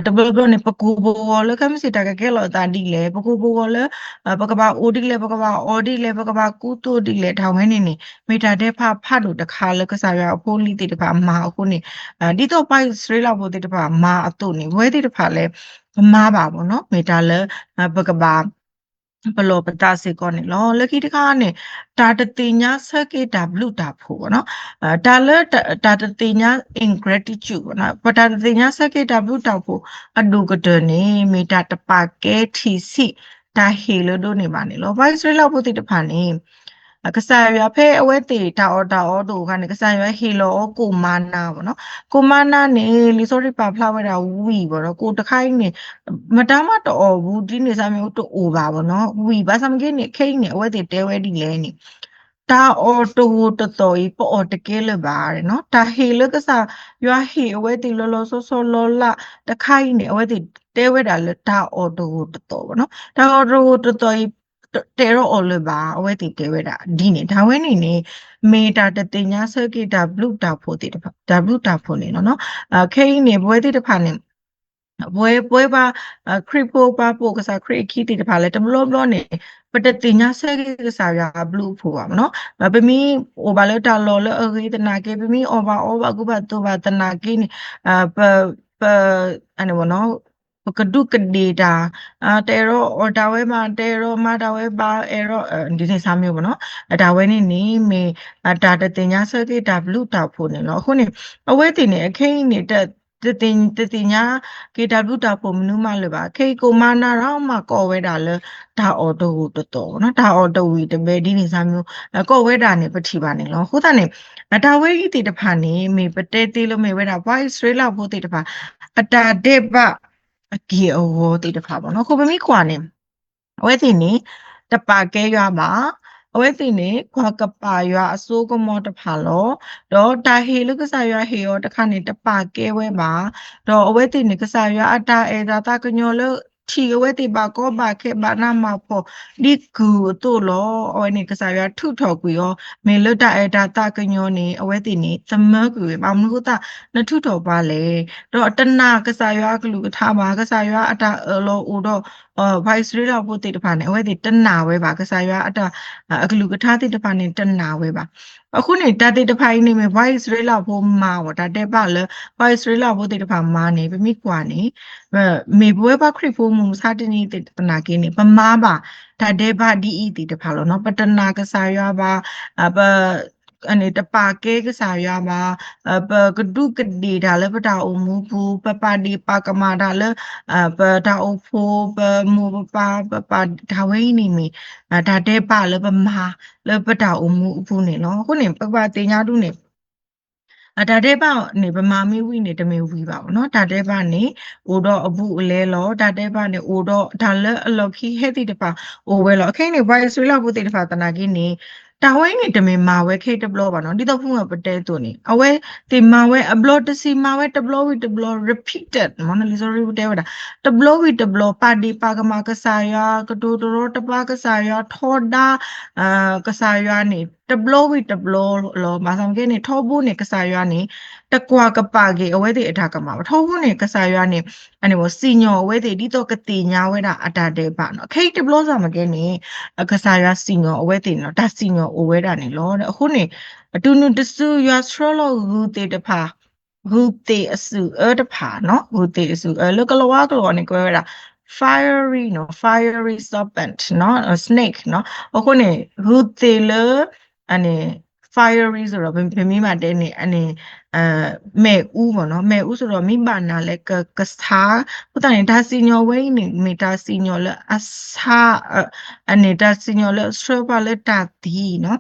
တဘျီဘျီန့ၣ် ပကိၢ်ပဂီၤလၢခဲမုၢ်ဆ့ၣ်တၢ်ကကဲလီၤအသးဒ်လဲၣ်, ပကိၢ်ပဂီၤလၢ ပကဘၣ်အိၣ်ဒ်လဲၣ်, ပကဘၣ်အီၣ်ဒ်လဲၣ်, ပကဘၣ်ကူသိးဒ်လဲၣ်, တၢ်ဝဲန့ၣ်န့ၣ် မ့ၢ်တၢ်ဒဲးဘးဖးဒိၣ်တခါလၢကစၢ်ယွၤအဖိလံၤသ့ၣ်တဖၣ်မၤအဃိန့ၣ် ဒ်သိးပှၤအံၣ်စရ့လးဖိသ့ၣ်တဖၣ်မၤအသိးန့ၣ် ပဝဲသ့ၣ်တဖၣ်လဲၣ် ပမၤဘၣ်မ့ၢ်နီၤ, မ့ၢ်တၢ်လၢ ပကဘၣ် ပလီၢ်ပသးစ့ၢ်ကီးန့ၣ်လီၤ. လၢခံတခါန့ၣ် တၢ်တသ့ၣ်ညါဆၢက့ၤတၢ်ဘျုးတၢ်ဖှိၣ်ဘၣ်နီၤ, တၢ်လၢ တၢ်တသ့ၣ်ညါ ingratitude ဘၣ်နီၤ, ပတၢ်တသ့ၣ်ညါဆၢက့ၤတၢ်ဘျုးတၢ်ဖှိၣ်အဒိၣ်ကတၢၢ်န့ၣ် မ့ၢ်တၢ်တပာ်ကဲထံၣ်ဆံး တၢ်ဟ့ၣ်လၢဒိးန့ၢ်ဘၣ်န့ၣ်လီၤ. ပှၤအံၣ်စရ့လးဖိသ့ၣ်တဖၣ်န့ၣ် ကစၢ်ယွၤဖဲအဝဲသ့ၣ်တၢ်အီၣ်တၢ်အီတအိၣ်အခါန့ၣ် ကစၢ်ယွၤဟ့ၣ်လီၤအီၤကိၣ်မၤနၤဘၣ်နီၤ, ကိၣ်မၤနၤန့ၣ် လံာ်စီဆှံပာ်ဖျါဝဲဒၣ်ဝံၣ်ဘၣ်ဒီး ကိၣ်တခါအံၤန့ၣ် မတၤမးတအီၣ်ဘူး ဒ်န့ၣ်စ့ၢ်မ့ၢ်တအိၣ်ဘၣ်ဘၣ်နီၤ, ဝံၣ်ဘၣ်ဆၣ်မ့ၢ်ကဲန့ၣ် ခဲအံၤန့ၣ် အဝဲသ့ၣ်တဲဝဲဒ်လဲၣ်န့ၣ် တၢ်အီၣ်တဂိာ်တသီၣ်အံၤ ပအီၣ်တကဲလၢၤဘၣ်နီၤ, တၢ်ဟ့ၣ်လၢကစၢ်ယွၤဟ့ၣ်အဝဲသ့ၣ်လီၤလီၤဆီဆီလီၤလးတခါအံၤန့ၣ် အဝဲသ့ၣ်တဲဝဲဒၣ်လၢတၢ်အီၣ်တဂိာ်တသီၣ်ဘၣ်နီၤ, တၢ်အီၣ်တဂိာ်တသီၣ်အံၤ တအဲၣ်ဒိးအီၣ်လၢၤဘၣ် အဝဲသ့ၣ်တဲဝဲဒၣ်ဒ်န့ၣ်, တၢ်ဝဲန့ၣ်န့ၣ် မ့ၢ်တၢ်တသ့ၣ်ညါဆၢက့ၤတၢ်ဘျုးတၢ်ဖှိၣ်သ့ၣ်တဖၣ် တၢ်ဘျုးတၢ်ဖှိၣ်န့ၣ်လီၤနီၤ. ခဲအံၤန့ၣ် ပဝဲသ့ၣ်တဖၣ်န့ၣ် ပဝဲပဝဲပှၤ ခရံာ်ဖိပှၤပိာ်ကစၢ်ခရံာ်အခံသ့ၣ်တဖၣ်လၢ တဘျီဘျီန့ၣ် ပတသ့ၣ်ညါဆၢက့ၤကစၢ်ယွၤအဘျုးအဖှိၣ်ဘၣ်နီၤ, ပမ့ၢ်အိၣ်ဘၣ်လၢတၢ်လီၢ်လၢအဂ့ၤသနာ်က့ ပမ့ၢ်အီၣ်ဘၣ်အီဘၣ်ကူဘၣ်သိးဘၣ်သနာ်က့န့ၣ် ပ ပ ပကဒူးကဒ့ၣ်တၢ် တအဲၣ်ဒိးအီၣ်တၢ်ဝဲဘၣ် တအဲၣ်ဒိးမၤတၢ်ဝဲဘၣ် အဲၣ်ဒိး ဒ်န့ၣ်စ့ၢ်မ့ၢ်ဘၣ်နီၤ, တၢ်ဝဲန့ၣ်န့ၣ် မ့ၢ်တၢ်တသ့ၣ်ညါဆၢက့ၤတၢ်ဘျုးတၢ်ဖှိၣ်န့ၣ်လီၤ. အဃိန့ၣ် အဝဲသ့ၣ်န့ၣ် အခဲအံၤန့ၣ် တ တသ့ၣ်ညါက့ၤတၢ်ဘျုးတၢ်ဖှိၣ်မနုၤမးလၢၤဘၣ်. ခဲအံၤကိးမါနၤဒီးမၤကိးဝဲဒၣ်လၢ တၢ်အီၣ်တဂိၢ်တသီၣ်နီၤ, တၢ်အီၣ်တဝံၣ်တဘဲဒ်န့ၣ် စၢ်မံၤ ကိးဝဲဒၣ်န့ၣ် ပထံၣ်ဘၣ်န့ၣ်လီၤ. အဃိသတးန့ၣ် အတၢ်ဝဲအံၤသ့ၣ်တဖၣ်န့ၣ် မ့ၢ်ပတဲသ့လၢမ့ၢ်ဝဲဒၣ် ပှၤအံၣ်စရ့လးဖိသ့ၣ်တဖၣ် အတၢ်ဒဲးဘးအက့ၢ်အဂီၤသ့ၣ်တဖၣ်ဘၣ်နီၤ. အဃိပမ့ၢ်ကွၢ်န့ၣ် အဝဲသ့ၣ်န့ၣ် တပာ်ကဲယွၤဘၣ်. အဝဲသ့ၣ်န့ၣ် ကွၢ်ကပာ်ယွၤအစိကမီၤတဖၣ်လီၤ. ဒီးတၢ်ဟ့ၣ်လၢကစၢ်ယွၤဟ့ၣ်အီၤတခါန့ၣ် တပာ်ကဲဝဲဘၣ်. ဒီးအဝဲသ့ၣ်န့ၣ် ကစၢ်ယွၤအတၢ်အဲၣ်တၢ်သးကညီၤလၢ ထံၣ်အဝဲသ့ၣ်ဘၣ်ကီဘၣ်ခဲဘၣ်နးမၤဖှီၣ် ဒ်ကုၢ်အသိးလီၤ. အဝဲန့ၣ် ကစၢ်ယွၤထုးထီၣ်ကွံာ်အီၤ မ့ၢ်လၢတၢ်အဲၣ်တၢ်သးကညီၤန့ၣ် အဝဲသ့ၣ်န့ၣ် သမၢကွံာ်ဝဲ ဘၣ်မနုၤအဃိသတး နထုးထီၣ်ပှၤလဲၣ်. ဒီးတနာ်ကစၢ်ယွၤအကလုၢ်ကထါဘၣ်, ကစၢ်ယွၤအတၢ်အၢၣ်လီၤအိၣ်ဒီး ပှၤအံၣ်စရ့လးဖိသ့ၣ်တဖၣ်န့ၣ် အဝဲသ့ၣ်တနာ်ဝဲဘၣ်, ကစၢ်ယွၤအတၢ် အကလုၢ်ကထါသ့ၣ်တဖၣ်န့ၣ် တနာ်ဝဲဘၣ်. အဃိန့ၣ် တၢ်သ့ၣ်တဖၣ်အံၤန့ၣ် မ့ၢ်ပှၤအံၣ်စရ့လးဖိမၤအီၤ တၢ်ဒဲးဘးလၢ ပှၤအံၣ်စရ့လးဖိသ့ၣ်တဖၣ်မၤန့ၣ် ပမ့ၢ်ကွၢ်န့ၣ် မ့ၢ်ပဝဲပှၤခရံာ်ဖိမုၢ်မဆါတနံၤသနာ်က့န့ၣ် ပမၤဘၣ် တၢ်ဒဲးဘးဒ်အံၤသ့ၣ်တဖၣ်လီၤနီၤ. ပတနာ်ကစၢ်ယွၤဘၣ်, ပ တပာ်ကဲကစၢ်ယွၤဘၣ်, ပကဒူးကဒ့ၣ်တၢ်လၢပတၢ်အိၣ်မူပူၤ, ပပာ်ဒ့ၣ်ပာ်ကမၣ်တၢ်လၢ ပတၢ်အိၣ်ဖှိၣ်, ပမိၢ်ပပၢ်, ပပာ်တၢ်ဝဲအံၤန့ၣ်မ့ၢ် တၢ်ဒဲးဘးလၢပမၤလၢပတၢ်အိၣ်မူအပူၤန့ၣ်လီၤ. အဃိန့ၣ် ပကဘၣ်သ့ၣ်ညါဒ်န့ၣ် အတၢ်ဒဲးဘးန့ၣ် ပမၤမ့ၢ်ဝံၤန့ၣ် တမ့ၢ်ဝံၤဘၣ်နီၤ. တၢ်ဒဲးဘးန့ၣ် အိၣ်ဒီးအဘူးအလဲလီၤ. တၢ်ဒဲးဘးန့ၣ် အိၣ်ဒီးတၢ်လၢအလီၢ်ခံဟဲသ့ၣ်တဖၣ် အိၣ်ဝဲလီၤ. အခဲအံၤန့ၣ် ပှၤအံၣ်စရ့လးဖိသ့ၣ်တဖၣ်သနာ်က့န့ၣ် တၢ်ဝဲအံၤန့ၣ် တမ့ၢ်မၤဝဲခဲအံၤတဘျီဘၣ်နီၤ. ဒ်သိးဖုမပတဲအသိးန့ၣ် အဝဲသ့ၣ်မၤဝဲအဘျီတဆံ မၤဝဲတဘျီဝံၤတဘျီ repeated မ့ၢ်နီၤ လံာ်စီဆှံပတဲဝဲဒၣ် တဘျီဝံၤတဘျီ ပာ်ဒ့ၣ်ပာ်ကမၣ်ကစၢ်ယွၤ ကတိၤတရီတပါကစၢ်ယွၤ ထီဒါ ကစၢ်ယွၤန့ၣ် တဘျီဝံၤတဘျီလီၤ. ဘၣ်ဆၣ်က့န့ၣ် ထီဘိန့ၣ် ကစၢ်ယွၤန့ၣ် တကွၢ်ကပာ်က့ၤအဝဲသ့ၣ်အတၢ်ကမၣ်ဘၣ်. ထီဘိန့ၣ် ကစၢ်ယွၤန့ၣ် အန့ၣ် စံၣ်ညီၣ်အဝဲသ့ၣ် ဒ်သိးကသ့ၣ်ညါဝဲဒၣ်အတၢ်ဒဲးဘးနီၤ. ခဲအံၤတဘျီစၢ်မ့ၢ်ကဲန့ၣ် ကစၢ်ယွၤစံၣ်ညီၣ်အဝဲသ့ၣ်န့ၣ်လီၤ. တၢ်စံၣ်ညီၣ်အိၣ်ဝဲဒၣ်န့ၣ်လီၤ. အဃိန့ၣ် တုၤနုၤတစုယွၤဆှၢလီၤဂုၢ်သ့ၣ်တဖၣ် ဂုၢ်သ့ၣ်အစုၣ်အၢတဖၣ်နီၤ, ဂုၢ်သ့ၣ်အစုၣ်အၢ လၢကလီၤဝါကလီၤန့ၣ် ကဲဝဲဒၣ် fiery နီၤ, fiery serpent နီၤ, snake နီၤ. အဃိန့ၣ် ဂုၢ်သ့ၣ်လၢ အန့ၣ် fiery ဆိုတော့ ပမ့ၢ်မၤတဲန့ၣ် အန့ၣ် မ့ၣ်အူဘၣ်နီၤ, မ့ၣ်အူဆိုတော့ မ့ၢ်ဘၣ်နၤလဲၣ် ကကဆါ, အဃိသတးန့ၣ် တၢ်စံၣ်ညီၣ်ဝဲအံၤန့ၣ် မ့ၢ်တၢ်စံၣ်ညီၣ်လၢအဆါ, အန့ၣ် တၢ်စံၣ်ညီၣ်လၢအဆှၢပှၤလၢတၢ်သံနီၤ.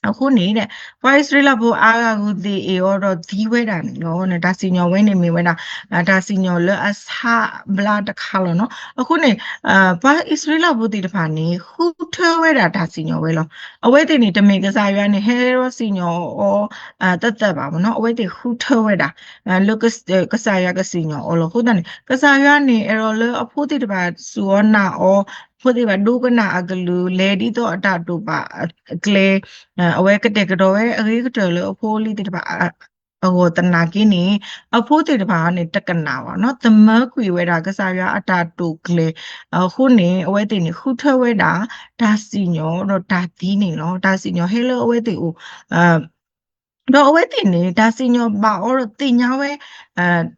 အဃိန့ၣ် ပှၤအံၣ်စရ့လးဖိအါဂၤဂုၢ်သ့ၣ်အ့ၣ်အီၤဒီးသံဝဲဒၣ်န့ၣ်လီၤ. တၢ်စံၣ်ညီၣ်ဝဲန့ၣ်မ့ၢ်ဝဲဒၣ် တၢ်စံၣ်ညီၣ်လၢအဆါဘျါတခါလီၤနီၤ. အဃိန့ၣ် ပှၤအံၣ်စရ့လးဖိသ့ၣ်တဖၣ်န့ၣ် ဃုထၢဝဲဒၣ်တၢ်စံၣ်ညီၣ်ဝဲလီၤ. အဝဲသ့ၣ်န့ၣ် တမ့ၢ်ကစၢ်ယွၤန့ၣ် ဟဲဒီးစံၣ်ညီၣ်အီၤ သၢသၢဘၣ်မ့ၢ်နီၤ, အဝဲသ့ၣ်ဃုထၢဝဲဒၣ် လၢကစၢ်ယွၤကစံၣ်ညီၣ်အီၤလီၤ. အဃိသတးန့ၣ် ကစၢ်ယွၤန့ၣ် အဲၣ်ဒိးလၢအဖိသ့ၣ်တဖၣ်စူၢ်အီၤနာ်အီၤ, အဖိသ့ၣ်တဖၣ်ဒိကနၣ်အကလုၢ် လဲၤဒ်သိးအတၢ်တိာ်ပာ်အကျဲ အဝဲကတဲာ်ကတီၤဝဲအဂ့ၤကတၢၢ်လၢအဖိအလံၤသ့ၣ်တဖၣ် အဂီၢ်သနာ်က့န့ၣ် အဖိသ့ၣ်တဖၣ်န့ၣ် တကနၣ်ဘၣ်နီၤ, သမၢကွံာ်ဝဲဒၣ်ကစၢ်ယွၤအတၢ်တိာ်ကျဲၤ, အဃိန့ၣ် အဝဲသ့ၣ်န့ၣ် ဃုထၢဝဲဒၣ် တၢ်စံၣ်ညီၣ်ဒီးတၢ်သံန့ၣ်လီၤ. တၢ်စံၣ်ညီၣ်ဟဲလၢအဝဲသ့ၣ်အိၣ် ဒီးအဝဲသ့ၣ်န့ၣ် တၢ်စံၣ်ညီၣ်ဘၣ်အီၤဒီးသ့ၣ်ညါဝဲ,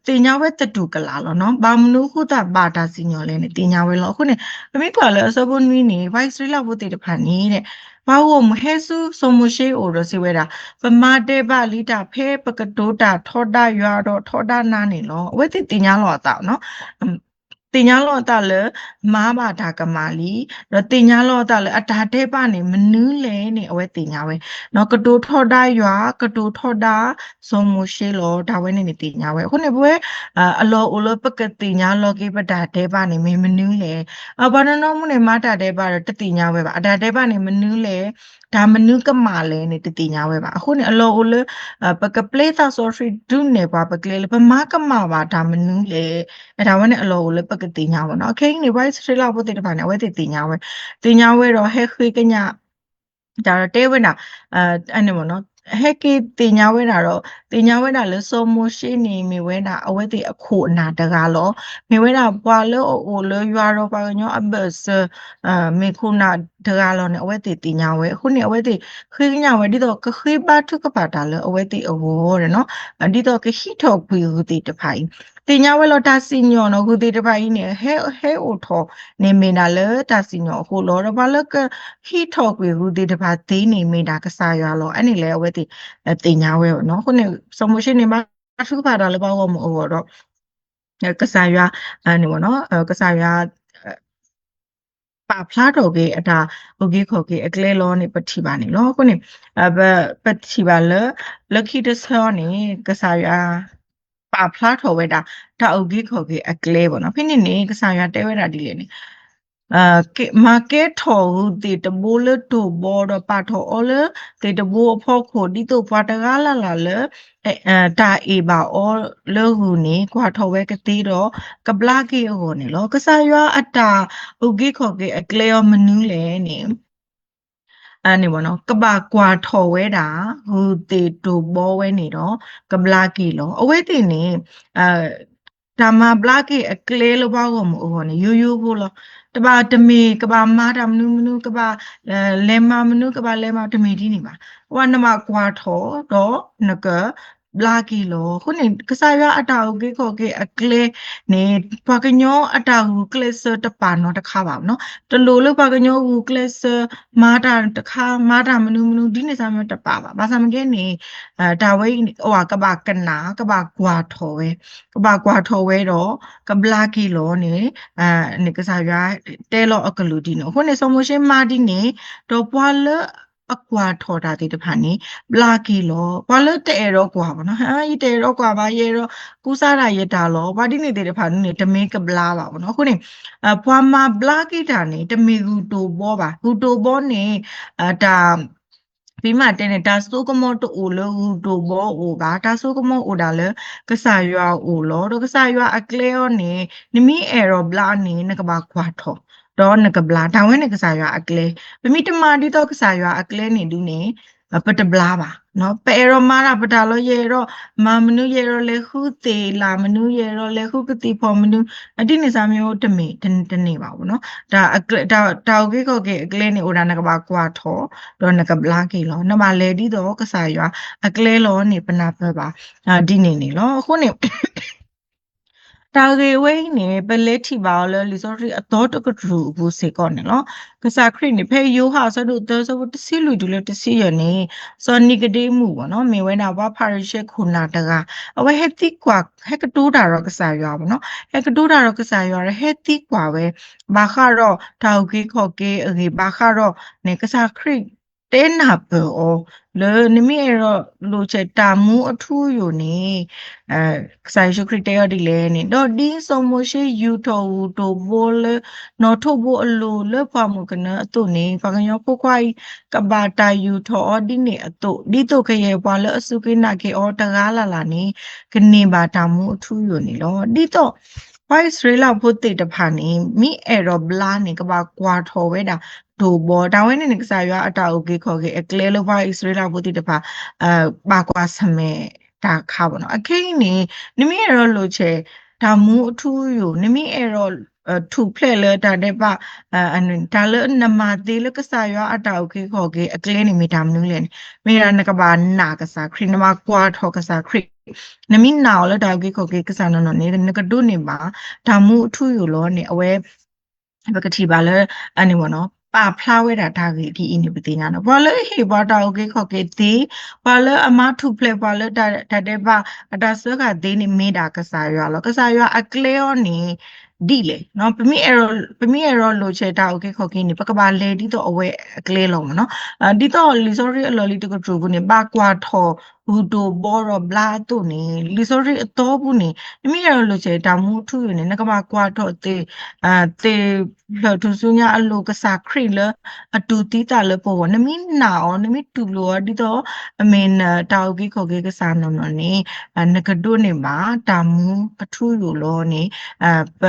သ့ၣ်ညါဝဲသတူၢ်ကလာ်လီၤနီၤ. ဘၣ်မနုၤအဃိသတးဘၣ်တၢ်စံၣ်ညီၣ်လဲၣ်န့ၣ် သ့ၣ်ညါဝဲလီၤ. အဃိန့ၣ် ပမ့ၢ်ကွၢ်လၢအဆၢဖိနွံန့ၣ် ပှၤအံၣ်စရ့လးဖိသ့ၣ်တဖၣ်န့ၣ် ပှၤဂီၢ်မုၢ်ဟဲဆူစီၤမိၤၡ့အအိၣ်ဒီးစံးဝဲဒၣ်, ပမၤဒဲးဘးလံတၢ်ဖဲပကတိၤတၢ်ထီဒါယွၤဒီးထီဒါနၤန့ၣ်လီၤ. အဝဲသ့ၣ်သ့ၣ်ညါလီၤအသးနီၤ သ့ၣ်ညါလီၤအသးလၢ မၤဘၣ်တၢ်ကမၣ်လံ, ဒီးသ့ၣ်ညါလီၤအသးလၢအတၢ်ဒဲးဘးန့ၣ် မနုၤလဲၣ်န့ၣ် အဝဲသ့ၣ်ညါဝဲ, ကတိၤထီဒါယွၤ, ကတိၤထီဒါစီၤမိၤၡ့လီၤ. တၢ်ဝဲန့ၣ်န့ၣ်သ့ၣ်ညါဝဲ. အဃိန့ၣ် ပဝဲ အလီၢ်အိၣ်လၢပကသ့ၣ်ညါလီၤက့ၤပတၢ်ဒဲးဘးန့ၣ် မ့ၢ်မနုၤလဲၣ်. ပှၤတနီၤမူန့ၣ် မၤတၢ်ဒဲးဘးဒီးတသ့ၣ်ညါဝဲဘၣ်. အတၢ်ဒဲးဘးန့ၣ်မနုၤလဲၣ်, တၢ်မနုၤကမၣ်လဲၣ်န့ၣ် တသ့ၣ်ညါဝဲဘၣ်. အဃိန့ၣ် အလီၢ်အိၣ်လၢ ပကပျဲသးစီဆှံဒုးနဲၣ်ပှၤပကျဲလၢ ပမၤကမၣ်ဘၣ်တၢ်မနုၤလဲၣ်. တၢ်ဝဲန့ၣ်အလီၢ်အိၣ်လၢပကသ့ၣ်ညါဝဲနီၤ. ခဲအံၤန့ၣ် ပှၤအံၣ်စရ့လးဖိသ့ၣ်တဖၣ်န့ၣ် အဝဲသ့ၣ်သ့ၣ်ညါဝဲ, သ့ၣ်ညါဝဲဒီးဟဲဃ့ကညး တၢ်ဒီးတဲဝဲဒၣ် အန့ၣ်မ့ၢ်နီၤ, ဟဲက့ၤသ့ၣ်ညါဝဲဒၣ်ဒီး သ့ၣ်ညါဝဲဒၣ်လၢစီၤမိၤၡ့န့ၣ် မ့ၢ်ဝဲဒၣ်အဝဲသ့ၣ်အခိၣ်အနၢ်တဂၤလီၤ. မ့ၢ်ဝဲဒၣ်ပှၤလၢအအိၣ်လၢယွၤဒီးပှၤကညီအဘၢၣ်စၢၤ မ့ၢ်ခိၣ်နၢ်တဂၤလီၤန့ၣ် အဝဲသ့ၣ်သ့ၣ်ညါဝဲ. အဃိန့ၣ် အဝဲသ့ၣ်ဃ့ကညးဝဲ ဒ်သိးကဃ့ဘါထုကဖၣ်တၢ်လၢအဝဲသ့ၣ်အဂီၢ်နီၤ, ဒ်သိးကဟံးထီၣ်ကွံာ်ဂုၢ်သ့ၣ်တဖၣ်အံၤ သ့ၣ်ညါဝဲလီၤ. တၢ်စံၣ်ညီၣ်နီၤ ဂုၢ်သ့ၣ်တဖၣ်အံၤန့ၣ် ဟဲ ဟဲအိၣ်ထီၣ်န့ၣ်မ့ၢ်ဒၣ်လၢတၢ်စံၣ်ညီၣ်အဃိလီၤ. ဒီးပှၤလၢကဟံးထီၣ်ကွံာ်ဂုၢ်သ့ၣ်တဖၣ်သ့န့ၣ်မ့ၢ်ဒၣ်ကစၢ်ယွၤလီၤ. အန့ၣ်လဲၣ်အဝဲသ့ၣ်သ့ၣ်ညါဝဲနီၤ. အဃိန့ၣ် စီၤမိၤၡ့န့ၣ်ဘၣ် အထုကဖၣ်တၢ်လၢပှၤဂီၢ်မုၢ်အဂီၢ်ဒီး ကစၢ်ယွၤ န့ၣ် ကစၢ်ယွၤ ပာ်ဖျါထီၣ်က့ၤအတၢ်အုၣ်က့ၤခီၣ်က့ၤအကျဲလီၤန့ၣ် ပထံၣ်ဘၣ်န့ၣ်လီၤ. အဃိန့ၣ် ပထံၣ်ဘၣ်လၢ လၢခံတဆၢအံၤန့ၣ် ကစၢ်ယွၤ ပာ်ဖျါထီၣ်ဝဲဒၣ် တၢ်အုၣ်က့ၤခီၣ်က့ၤအကျဲဘၣ်နီၤ. ဖဲန့ၣ်န့ၣ် ကစၢ်ယွၤတဲဝဲဒၣ်ဒ်လဲၣ်န့ၣ် မၤကဲထီၣ်ဂုၢ်သ့ၣ်တဘိလၢတိၢ်ဘီဒီးပာ်ထီၣ်အီၤလၢသ့ၣ်တဘိအဖီခိၣ် ဒ်သိးပှၤတဂၤလၢ်လၢ်လၢ တၢ်အ့ၣ်ဘၣ်အီၤလၢဂုၢ်န့ၣ် ကွၢ်ထီၣ်ဝဲကသ့ဒီး ကဘျါက့ၤအဂီၢ်န့ၣ်လီၤ. ကစၢ်ယွၤအတၢ်အုၣ်က့ၤခီၣ်က့ၤအကျဲအီၤမနုၤလဲၣ်န့ၣ် ကဘၣ်ကွၢ်ထီၣ်ဝဲဒၣ် ဂုၢ်သ့ၣ်တိၢ်ဘီဝဲန့ၣ်ဒီး ကဘျါက့ၤလီၤ. အဝဲသ့ၣ်န့ၣ် တၢ်မၤဘျါက့ၤအကျဲလၢပှၤဂီၢ်မုၢ်အဂီၢ်န့ၣ် ယိယိဖိလီၤ. တဘၣ်တမ့ၢ် ကဘၣ်မၤတၢ်မနုၤမနုၤ ကဘၣ် လဲၤမၤမနုၤ ကဘၣ်လဲၤမၤတမ့ၢ်ဒ်န့ၣ်ဘၣ်. အဝဲနဘၣ်ကွၢ်ထီၣ်ဒီးနကဘျါက့ၤလီၤ. အဃိန့ၣ် ကစၢ်ယွၤအတၢ်အုၣ်က့ၤခီၣ်က့ၤအကျဲန့ၣ် ပှၤကညီအတၢ်ဂုာ်ကျဲးစၢးတပာ်နီတခါဘၣ်နီၤ. တလိၣ်လၢပှၤကညီဂုာ်ကျဲးစၢး မၤတၢ်တခါ မၤတၢ်မနုၤမနုၤ ဒ်န့ၣ်စ့ၢ်မ့ၢ်တပာ်ဘၣ်. ဘၣ်ဆၣ်မ့ၢ်ကဲန့ၣ် တၢ်ဝဲအံၤန့ၣ် အဝဲကဘၣ်ကနၣ် ကဘၣ်ကွၢ်ထီၣ်ဝဲ ကဘၣ်ကွၢ်ထီၣ်ဝဲဒီး ကဘျါက့ၤလီၤန့ၣ် န့ၣ်ကစၢ်ယွၤတဲလီၤအကလုၢ်ဒ်န့ၣ်. အဃိန့ၣ် စီၤမိၤၡ့မၤဒ်န့ၣ် ဒီးပှၤလၢအကွၢ်ထီၣ်တၢ်သ့ၣ်တဖၣ်န့ၣ် ဘျါက့ၤလီၤ. ပှၤလၢတအဲၣ်ဒိးကွၢ်ဘၣ်နီၤ ယတအဲၣ်ဒိးကွၢ်ဘၣ် ယအဲၣ်ဒိးကူစါဒၣ်ယတၢ်လီၤ ပှၤဒ်န့ၣ်သ့ၣ်တဖၣ်န့ၣ် တမ့ၢ်ကဘျါဘၣ်ဘၣ်နီၤ. အဃိန့ၣ် ပှၤမၤဘျါက့ၤတၢ်န့ၣ် တမ့ၢ်ဂုၢ်တိၢ်ဘီဘၣ်. ဂုၢ်တိၢ်ဘီန့ၣ် တၢ် ဖဲမ့ၢ်တဲန့ၣ် တၢ်စိကမီၤတအိၣ်လၢဂုၢ်တိၢ်ဘီအအိၣ်ဘၣ်. တၢ်စိကမီၤအိၣ်ဒၣ်လၢကစၢ်ယွၤအအိၣ်လီၤ. ဒီးကစၢ်ယွၤအကျဲအီၤန့ၣ် နမ့ၢ်အဲၣ်ဒိးဘျါန့ၣ် နကဘၣ်ကွၢ်ထီၣ် ဒီးနကဘျါ. တၢ်ဝဲန့ၣ်ကစၢ်ယွၤအကျဲ. ပမ့ၢ်တမၤဒ်သိးကစၢ်ယွၤအကျဲန့ၣ်ဒုးန့ၣ် ပတဘျါဘၣ်. ပအဲၣ်ဒိးမၤတၢ်ပတၢ်လီၤ ယအဲၣ်ဒိးမၤမနုၤ ယအဲၣ်ဒိးလဲၤဃုသ့ၣ်လၣ်မနုၤ ယအဲၣ်ဒိးလဲၤဃုကသံၣ်ဖီၣ်မနုၤ ဒ်န့ၣ်စ့ၢ်မ့ၢ်တမ့ၢ်တန့ၢ်ဘၣ်နီၤ. တၢ်အုၣ်က့ၤခီၣ်က့ၤအကျဲန့ၣ် အိၣ်ဒၣ်နကဘၣ်ကွၢ်ထီၣ် ဒီးနကဘျါက့ၤလီၤ. နဘၣ်လဲၤဒ်သိးကစၢ်ယွၤအကျဲလီၤန့ၣ် ပနၢ်ပၢၢ်ဘၣ် ဒ်န့ၣ်န့ၣ်လီၤ. အဃိန့ၣ် တၢ်ဂ့ၢ်ဝဲအံၤန့ၣ် ပလဲၤထံၣ်ဘၣ်အီၤလၢလံာ်စီဆှံအသီတကတြူၢ်အပူၤစ့ၢ်ကီးန့ၣ်လီၤ. ကစၢ်ခရံာ်န့ၣ် ဖဲယိၤဟၣ်အဆၢဒိၣ်သၢ အဆၢဖိတဆံလွံၢ်တုၤလၢတဆံယဲၢ်န့ၣ် စီၤနံၤကဒ့မူးဘၣ်နီၤ မ့ၢ်ဝဲဒၣ်ပှၤဖၤရံၤၡဲခိၣ်နၢ်တဂၤ အဝဲဟဲသံကွၢ် ဟဲကတိၤတၢ်ဒီးကစၢ်ယွၤဘၣ်နီၤ ဟဲကတိၤတၢ်ဒီးကစၢ်ယွၤဒီး ဟဲသံကွၢ်ဝဲ ဘၣ်ဃးဒီးတၢ်အုၣ်က့ၤခီၣ်က့ၤအဂ့ၢ် ဘၣ်ဃးဒီးန့ၣ် ကစၢ်ခရံာ်တဲနၢ်ပၢၢ်အီၤ လၢနမ့ၢ်အဲၣ်ဒိးလိာ်ဆဲးတၢ်မူအထူအယိာ်န့ၣ် ကစၢ်ယ့ၣ်ၡူးခရံာ်တဲအီၤဒ်လဲၣ်န့ၣ် ဒီးဒ်စီၤမိၤၡ့ယူာ်ထီၣ်ဂုၢ်တိၢ်ဘီလၢ နီၣ်ထိးဘိအလိၤလၢပှၢ်မုၢ်ကနၢအသိးန့ၣ် ပှၤကညီဖိခွါအံၤ ကဘၣ်တၢ်ယူာ်ထီၣ်အီၤဒ်န့ၣ်အသိး ဒ်သိးကယဲၢ်ပှၤလၢအစူၢ်က့ၤနာ်က့ၤအီၤတဂၤလၢ်လၢ်န့ၣ် ကန့ၢ်ဘၣ်တၢ်မူအထူအယိာ်န့ၣ်လီၤ. ဒ်သိး ပှၤအံၣ်စရ့လးဖိသ့ၣ်တဖၣ်န့ၣ် မ့ၢ်အဲၣ်ဒိးဘျါန့ၣ် ကဘၣ်ကွၢ်ထီၣ်ဝဲဒၣ်တိၢ်ဘီ တၢ်ဝဲန့ၣ်န့ၣ် ကစၢ်ယွၤအတၢ်အုၣ်က့ၤခီၣ်က့ၤအကျဲလၢပှၤအံၣ်စရ့လးဖိသ့ၣ်တဖၣ် ဘၣ်ကွၢ်ဆၢၣ်မဲာ်တၢ်ခါဘၣ်နီၤ. အခဲအံၤန့ၣ် နမ့ၢ်အဲၣ်ဒိးလိာ်ဆဲး တၢ်မူအထူအယိာ် နမ့ၢ်အဲၣ်ဒိး ထူၣ်ဖျဲးလၢတၢ်ဒဲးဘး တၢ်လၢနမၤသ့လၢကစၢ်ယွၤအတၢ်အုၣ်က့ၤခီၣ်က့ၤအကျဲန့ၣ် မ့ၢ်တၢ်မနုၤလဲၣ်န့ၣ် မ့ၢ်ဒၣ်နကဘၣ်နာ်ကစၢ်ခရံာ် နဘၣ်ကွၢ်ထီၣ်ကစၢ်ခရံာ် နမ့ၢ်နာ်အီၤလၢတၢ်အုၣ်က့ၤခီၣ်က့ၤကစၢ်နီၢ်နီၢ်န့ၣ် နကဒိးန့ၢ်ဘၣ် တၢ်မူအထူအယိာ်လီၤန့ၣ် အဝဲ ပကထံၣ်ဘၣ်လၢ အန့ၣ်ဘၣ်နီၤ ပာ်ဖျါဝဲဒၣ်တၢ်ဂ့ၢ်ဒ်အံၤန့ၣ် ပသ့ၣ်ညါနီၤ ပှၤလၢအဟ့ၣ်ပှၤတၢ်အုၣ်က့ၤခီၣ်က့ၤသ့, ပှၤလၢအမၤထူၣ်ဖျဲးပှၤလၢတၢ်ဒဲးဘး အတၢ်စၢဃာ်သ့န့ၣ် မ့ၢ်ဒၣ်ကစၢ်ယွၤလီၤ. ကစၢ်ယွၤအကျဲအီၤန့ၣ် ဒ်လဲၣ်, ပမ့ၢ်အဲၣ်ဒိးလိာ်ဆဲးတၢ်အုၣ်က့ၤခီၣ်က့ၤန့ၣ် ပကဘၣ်လဲၤဒ်သိးအဝဲအကျဲလီၤမ့ၢ်နီၤ. ဒ်သိးလံာ်စီဆှံအလီၢ်လံၤတကတြူၢ်ပူၤန့ၣ် ဘၣ်ကွၢ်ထီၣ်ဂုၢ်တိၢ်ဘီဒီးဘျါအသိးန့ၣ် လံာ်စီဆှံအသီပူၤန့ၣ် နမ့ၢ်အဲၣ်ဒိးလိာ်ဆဲးတၢ်မူအထူအယိာ်န့ၣ် နကဘၣ်ကွၢ်ထီၣ်သ့ သ့ၣ်ဖျၢၣ်ထူၣ်စုညါအလိၤ ကစၢ်ခရံာ်လၢအတူၢ်သံသးလၢပဂီၢ်, နမ့ၢ်နာ်အီၤ နမ့ၢ်တူၢ်လိာ်အီၤဒ်သိး အမ့ၢ်နတၢ်အုၣ်က့ၤခီၣ်က့ၤကစၢ်နီၢ်နီၢ်န့ၣ် နကဒိးန့ၢ်ဘၣ်တၢ်မူအထူအယိာ်လီၤန့ၣ် ပ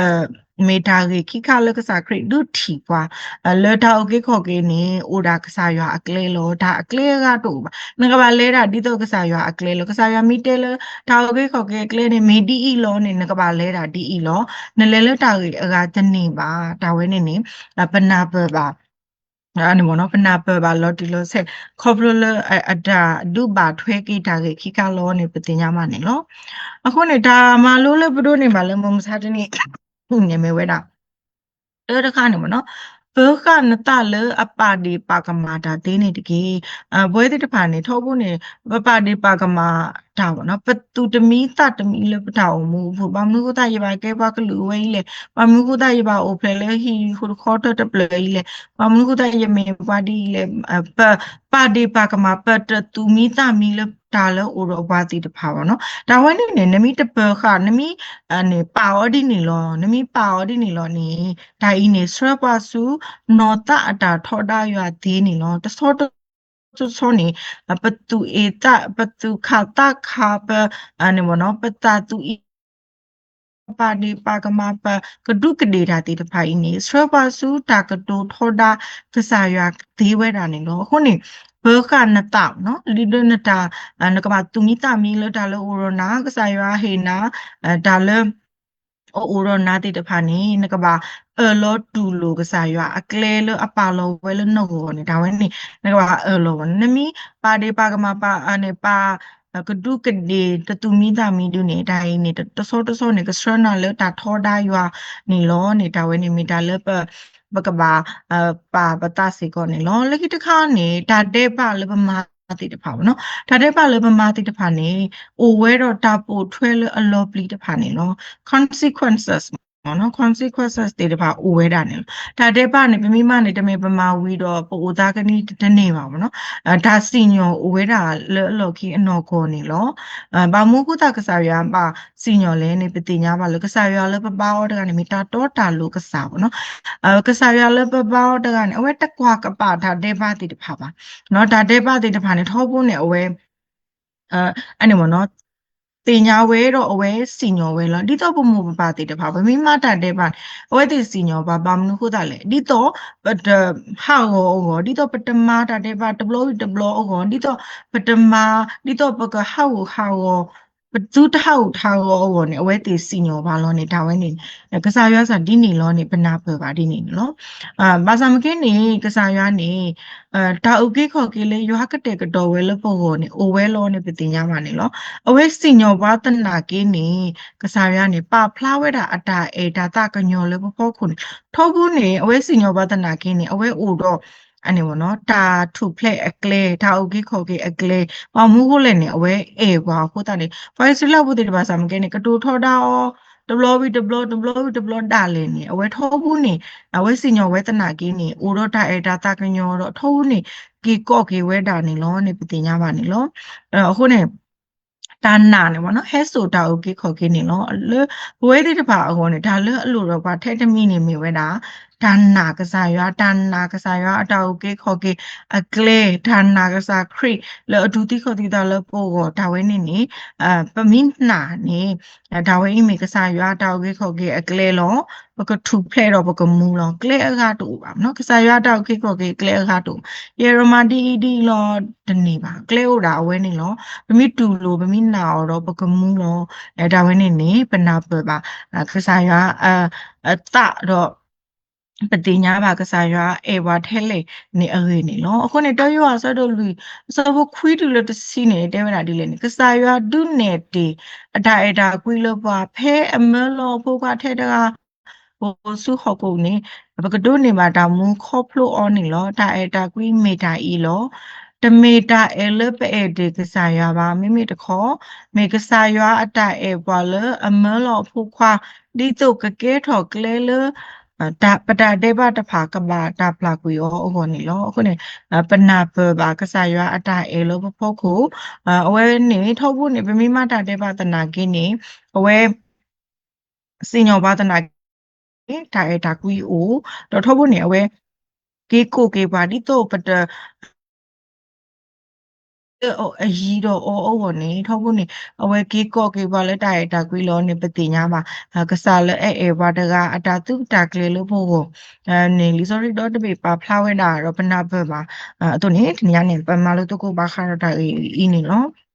မ့ၢ်တၢ်ဂ့ၢ်ခံခါလၢကစၢ်ခရံာ်ဒုးထံၣ်ပှၤ လၢတၢ်အုၣ်က့ၤခီၣ်က့ၤန့ၣ် အိၣ်ဒၣ်ကစၢ်ယွၤအကျဲလီၤ. တၢ်အကျဲအဂၤတအိၣ်ဘၣ်. နကဘၣ်လဲၤဒၣ်ဒ်သိးကစၢ်ယွၤအကျဲလီၤ. ကစၢ်ယွၤမ့ၢ်တဲလၢ တၢ်အုၣ်က့ၤခီၣ်က့ၤအကျဲန့ၣ် မ့ၢ်ဒ်အံၤလီၤန့ၣ် နကဘၣ်လဲၤဒၣ်ဒ်အံၤလီၤ. နလဲၤလၢတၢ်ဂ့ၢ်အဂၤတန့ၢ်ဘၣ်. တၢ်ဝဲန့ၣ်န့ၣ် ပနၢ်ပၢၢ်ဘၣ် ပနၢ်ပၢၢ်ဘၣ်လီၤတံၢ်လီၤဆဲး ခီဖျိလၢအတၢ်ဒုးဘၣ်ထွဲက့ၤတၢ်ဂ့ၢ်ခံခါလီၤန့ၣ် ပသ့ၣ်ညါဘၣ်န့ၣ်လီၤ. အဃိန့ၣ် တၢ်မၤလိလၢပဒိးန့ၢ်ဘၣ်လၢမုၢ်မဆါတနံၤန့ၣ်မ့ၢ်ဝဲဒၣ် တၢတခါန့ၣ်မ့ၢ်နီၤ, ပၢဃာ်နသးလၢအပာ်ဒ့ၣ်ပာ်ကမၣ်တၢ်သ့န့ၣ်တက့ၢ်. ပဝဲသ့ၣ်တဖၣ်န့ၣ် ထီဘိန့ၣ် ပပာ်ဒ့ၣ်ပာ်ကမၣ် တၢ်ဘၣ်နီၤ, ပသူၣ်တမံသးတမံလၢပတၢ်အိၣ်မူအပူၤ, ဘၣ်မနုၤဃိသတးယဘၣ်ကဲပှၤကလုာ်ဝဲအံၤလဲၣ်, ဘၣ်မနုၤဃိသတးယဘၣ်အိၣ်ဖျဲၣ်လၢဟံၣ်ဃီတခီတၢၢ်တဖျၢၣ်အံၤလဲၣ်, ဘၣ်မနုၤဃိသတးယမ့ၢ်ပှၤဒ်အံၤလဲၣ်, ပ ပာ်ဒ့ၣ်ပာ်ကမၣ် ပတသူၣ်မံသးမံလၢတၢ်လၢအိၣ်ဒီးပှၤသ့ၣ်တဖၣ်ဘၣ်နီၤ. တၢ်ဝဲန့ၣ်န့ၣ် နမ့ၢ်တပၢၤဃာ် နမ့ၢ် န့ၣ် ပာ်အီၤဒ်န့ၣ်လီၤ, နမ့ၢ်ပာ်အီၤဒ်န့ၣ်လီၤန့ၣ် တၢ်အံၤန့ၣ် ဆှၢပှၤဆူ နီၢ်သးအတၢ်ထီဒါယွၤသ့န့ၣ်လီၤ. တဆီတဆီန့ၣ် ပသူၣ်အ့ၣ်သး ပသူၣ်ခးသးခး ပ န့ၣ်ဘၣ်နီၤ ပသးသူၣ်အ့ၣ် ပာ်ဒ့ၣ်ပာ်ကမၣ် ပကဒူးကဒ့ၣ်တၢ်သ့ၣ်တဖၣ်အံၤန့ၣ် ဆှၢပှၤဆူတၢ်ကတိၤထီဒါကစၢ်ယွၤသ့ဝဲဒၣ်န့ၣ်လီၤ. အဃိန့ၣ် ပၢၤဃာ်နသးနီၤ လံဒၢနတၢ် နကဘၣ်သူၣ်မံသးမံလၢတၢ်လၢအိၣ်ဒီးနၤ ကစၢ်ယွၤဟ့ၣ်နၤ တၢ်လၢ အအိၣ်ဒီးနၤသ့ၣ်တဖၣ်န့ၣ် နကဘၣ်အၢၣ်လီၤတူၢ်လိာ်ကစၢ်ယွၤအကျဲလၢအပာ်လီၤဝဲလၢနဂီၢ်န့ၣ် တၢ်ဝဲန့ၣ် နကဘၣ်အၢၣ်လီၤဘၣ်နီၤ. နမ့ၢ်ပာ်ဒ့ၣ်ပာ်ကမၣ်ပာ်န့ၣ် ပာ် ကဒူးကဒ့ၣ် တသူၣ်မံသးမံဒုန့ၣ် တၢ်အံၤန့ၣ် တဆီတဆီန့ၣ် ကဆှၢနၤလၢတၢ်ထီဒါယွၤန့ၣ်လီၤန့ၣ် တၢ်ဝဲန့ၣ်မ့ၢ်တၢ်လၢပ ပကဘၣ် ပာ်ပသးစ့ၢ်ကီးန့ၣ်လီၤ. လၢခံတခါန့ၣ် တၢ်ဒဲးဘးလၢပမၤသ့ၣ်တဖၣ်ဘၣ်နီၤ တၢ်ဒဲးဘးလၢပမၤသ့ၣ်တဖၣ်န့ၣ် အိၣ်ဝဲဒီးတၢ်ပိာ်ထွဲလၢအလီၤပျံၤတဖၣ်န့ၣ်လီၤ. consequences မ့ၢ်နီၤ consequences သ့ၣ်တဖၣ်အိၣ်ဝဲဒၣ်န့ၣ်လီၤ. တၢ်ဒဲးဘးန့ၣ် ပမ့ၢ်မၤန့ၣ် တမ့ၢ်ပမၤဝံၤဒီးပအိၣ်သးကနံတန့ၢ်ဘၣ်မ့ၢ်နီၤ တၢ်စံၣ်ညီၣ်အိၣ်ဝဲဒၣ်လၢအလီၢ်ခံအနီၢ်ကီၢ်န့ၣ်လီၤ. ဘၣ်မနုၤဃိသတးကစၢ်ယွၤဘၣ်စံၣ်ညီၣ်လဲၣ်န့ၣ် ပသ့ၣ်ညါဘၣ်လၢကစၢ်ယွၤလၢပဘါအီၤတဂၤန့ၣ် မ့ၢ်တၢ်တီတၢ်လိၤကစၢ်ဘၣ်နီၤ ကစၢ်ယွၤလၢပဘါအီၤတဂၤန့ၣ် အဝဲတကွၢ်ကပာ်တၢ်ဒဲးဘးသ့ၣ်တဖၣ်ဘၣ်. တၢ်ဒဲးဘးသ့ၣ်တဖၣ်န့ၣ် ထီဘိန့ၣ် အဝဲ အန့ၣ်မ့ၢ်နီၤ သ့ၣ်ညါဝဲဒီးအဝဲစံၣ်ညီၣ်ဝဲလီၤ. ဒ်သိးပမိၢ်ပပၢ်သ့ၣ်တဖၣ် ပမ့ၢ်မၤတၢ်ဒဲးဘးန့ၣ် အဝဲသ့ၣ်စံၣ်ညီၣ်ပှၤ ဘၣ်မနုၤဃိသတးလဲၣ် ဒ်သိးပတဟးဂီၤအဂီၢ် ဒ်သိးပတမၤတၢ်ဒဲးဘးတဘျီဝံၤတဘျီအဂီၢ် ဒ်သိးပတမၤ ဒ်သိးပကဟးဂူာ်ဟးဂီၤ ပသုတဟးဂူာ်ဟးဂီၤအဂီၢ်န့ၣ် အဝဲသ့ၣ်စံၣ်ညီၣ်ပှၤလီၤန့ၣ် တၢ်ဝဲန့ၣ် ကစၢ်ယွၤစ့ၢ်ဒ်န့ၣ်လီၤန့ၣ် ပနၢ်ပၢၢ်ဘၣ်ဒ်န့ၣ်န့ၣ်လီၤ. ဘၣ်ဆၣ်မ့ၢ်က့န့ၣ် ကစၢ်ယွၤန့ၣ် တၢ်အုၣ်က့ၤခီၣ်က့ၤလၢယွၤကတဲာ်ကတီၤဝဲလၢပဂီၢ်န့ၣ် အိၣ်ဝဲလီၤန့ၣ် ပသ့ၣ်ညါဘၣ်န့ၣ်လီၤ. အဝဲစံၣ်ညီၣ်ပှၤသနာ်က့န့ၣ် ကစၢ်ယွၤန့ၣ် ပာ်ဖျါဝဲဒၣ်အတၢ်အဲၣ်တၢ်သးကညီၤလၢပဖီခိၣ်န့ၣ် ထီဘိန့ၣ် အဝဲစံၣ်ညီၣ်ပှၤသနာ်က့န့ၣ် အဝဲအိၣ်ဒီး အန့ၣ်မ့ၢ်နီၤ တၢ်ထူၣ်ဖျဲးအကျဲ တၢ်အုၣ်က့ၤခီၣ်က့ၤအကျဲ ဘၣ်မနုၤဃိလဲၣ်န့ၣ် အဝဲအဲၣ်ပှၤအဃိသတးန့ၣ် ပှၤအံၣ်စရ့လးဖိသ့ၣ်တဖၣ်စ့ၢ်မ့ၢ်က့န့ၣ် ကတိၤထီဒါအီၤ တဘျီဝံၤတဘျီ တဘျီဝံၤတဘျီဒၣ်လဲာ်န့ၣ် အဝဲထီဘိန့ၣ် အဝဲစံၣ်ညီၣ်ဝဲသနာ်က့န့ၣ် အိၣ်ဒီးတၢ်အဲၣ်တၢ်သးကညီၤဒီး ထီဘိန့ၣ် က့ၤကိးက့ၤဝဲဒၣ်န့ၣ်လီၤန့ၣ် ပသ့ၣ်ညါဘၣ်န့ၣ်လီၤ. အဃိန့ၣ် တၢ်နာ်န့ၣ်မ့ၢ်နီၤ ဟဲစိာ်တၢ်အုၣ်က့ၤခီၣ်က့ၤန့ၣ်လီၤ. လၢပဝဲသ့ၣ်တဖၣ်အဂီၢ်န့ၣ် တၢ်လၢအလိၣ်ဒီးပှၤထဲတမံၤန့ၣ်မ့ၢ်ဝဲဒၣ် တၢ်နာ်ကစၢ်ယွၤ တၢ်နာ်ကစၢ်ယွၤအတၢ်အုၣ်က့ၤခီၣ်က့ၤအကျဲ တၢ်နာ်ကစၢ်ခရံာ်လၢအတူၢ်သံခီၣ်သံသးလၢပဂီၢ် တၢ်ဝဲန့ၣ်န့ၣ် ပမ့ၢ်နာ်န့ၣ် တၢ်ဝဲအံၤမ့ၢ်ကစၢ်ယွၤအတၢ်အုၣ်က့ၤခီၣ်က့ၤအကျဲလီၤ. ပကထူၣ်ဖျဲးဒီးပကမူလီၤ. ကျဲအဂၤတအိၣ်ဘၣ်နီၤ ကစၢ်ယွၤအတၢ်အုၣ်က့ၤခီၣ်က့ၤအကျဲအဂၤတအိၣ် ယဲၢ်ရမၤဒ်အံၤဒ်အံၤလီၤ တန့ၢ်ဘၣ် ကျဲအိၣ်ဒၣ်အဝဲန့ၣ်လီၤ. ပမ့ၢ်တူၢ်လိာ် ပမ့ၢ်နာ်အီၤဒီးပကမူလီၤ. တၢ်ဝဲန့ၣ်န့ၣ် ပနၢ်ပၢၢ်ဘၣ် ကစၢ်ယွၤအသးဒီး ပသ့ၣ်ညါဘၣ်ကစၢ်ယွၤအဲၣ်ပှၤထဲလဲၣ်န့ၣ်အဂ့ၢ်န့ၣ်လီၤ. အဃိန့ၣ် တၢယိၤဟၣ်အဆၢဒိၣ်လွံၢ် အဆၢဖိခွံတုၤလၢတဆံန့ၣ် တဲဝဲဒၣ်ဒ်လဲၣ်န့ၣ် ကစၢ်ယွၤဒုးနဲၣ်တ့ၢ် အတၢ်အဲၣ်တၢ်ကွံလၢပှၤ ဖဲအမၢလီၤအဖိခွါထဲတဂၤ အိၣ်ဆူဟီၣ်ခိၣ်န့ၣ် ပကဒိးန့ၢ်ဘၣ်တၢ်မူခီဖျိအီၤန့ၣ်လီၤ. တၢ်အဲၣ်တၢ်ကွံမ့ၢ်တၢ်အံၤလီၤ. တမ့ၢ်တၢ်အဲၣ်လၢပအဲၣ်ဒိးကစၢ်ယွၤဘၣ်. မ့မ့ၢ်တခီ မ့ၢ်ကစၢ်ယွၤအတၢ်အဲၣ်ပှၤလၢအမၢလီၤအဖိခွါ ဒ်သိးကကဲထီၣ်ကျဲလၢ ပတၢ်ဒဲးဘးတဖၣ်ကဘၣ်တၢ်ပျၢ်ကွံာ်အီၤအဂီၢ်န့ၣ်လီၤ. အဃိန့ၣ် ပနၢ်ပၢၢ်ဘၣ်ကစၢ်ယွၤအတၢ်အဲၣ်လၢပဖီခိၣ် အဝဲန့ၣ် ထီဘိန့ၣ် ပမ့ၢ်မၤတၢ်ဒဲးဘးသနာ်က့န့ၣ် အဝဲ စံၣ်ညီၣ်ပှၤသနာ်က့ တၢ်အဲၣ်တၢ်ကွံအိၣ် ဒီးထီဘိန့ၣ် အဝဲ က့ၤကိးက့ၤပှၤဒ်သိးပတ အယံၤဒီးအီၤအဂီၢ်န့ၣ် ထီဘိန့ၣ် အဝဲက့ၤကိးက့ၤပှၤလၢတၢ်အဲၣ်တၢ်ကွံလီၤန့ၣ် ပသ့ၣ်ညါဘၣ် ကစၢ်လၢအအဲၣ်ပှၤတဂၤအတၢ်သုးတၢ်ကျဲၤလၢပဂီၢ်န့ၣ် လံာ်စီဆှံဒီတဘ့ၣ်ပာ်ဖျါဝဲဒၣ်ဒီးပနၢ်ပၢၢ်ဘၣ်အသိးန့ၣ် တနံၤညါန့ၣ် ပမၤလိသကိးဘၣ်ဃးဒီးတၢ်ဂ့ၢ်အံၤန့ၣ်လီၤ.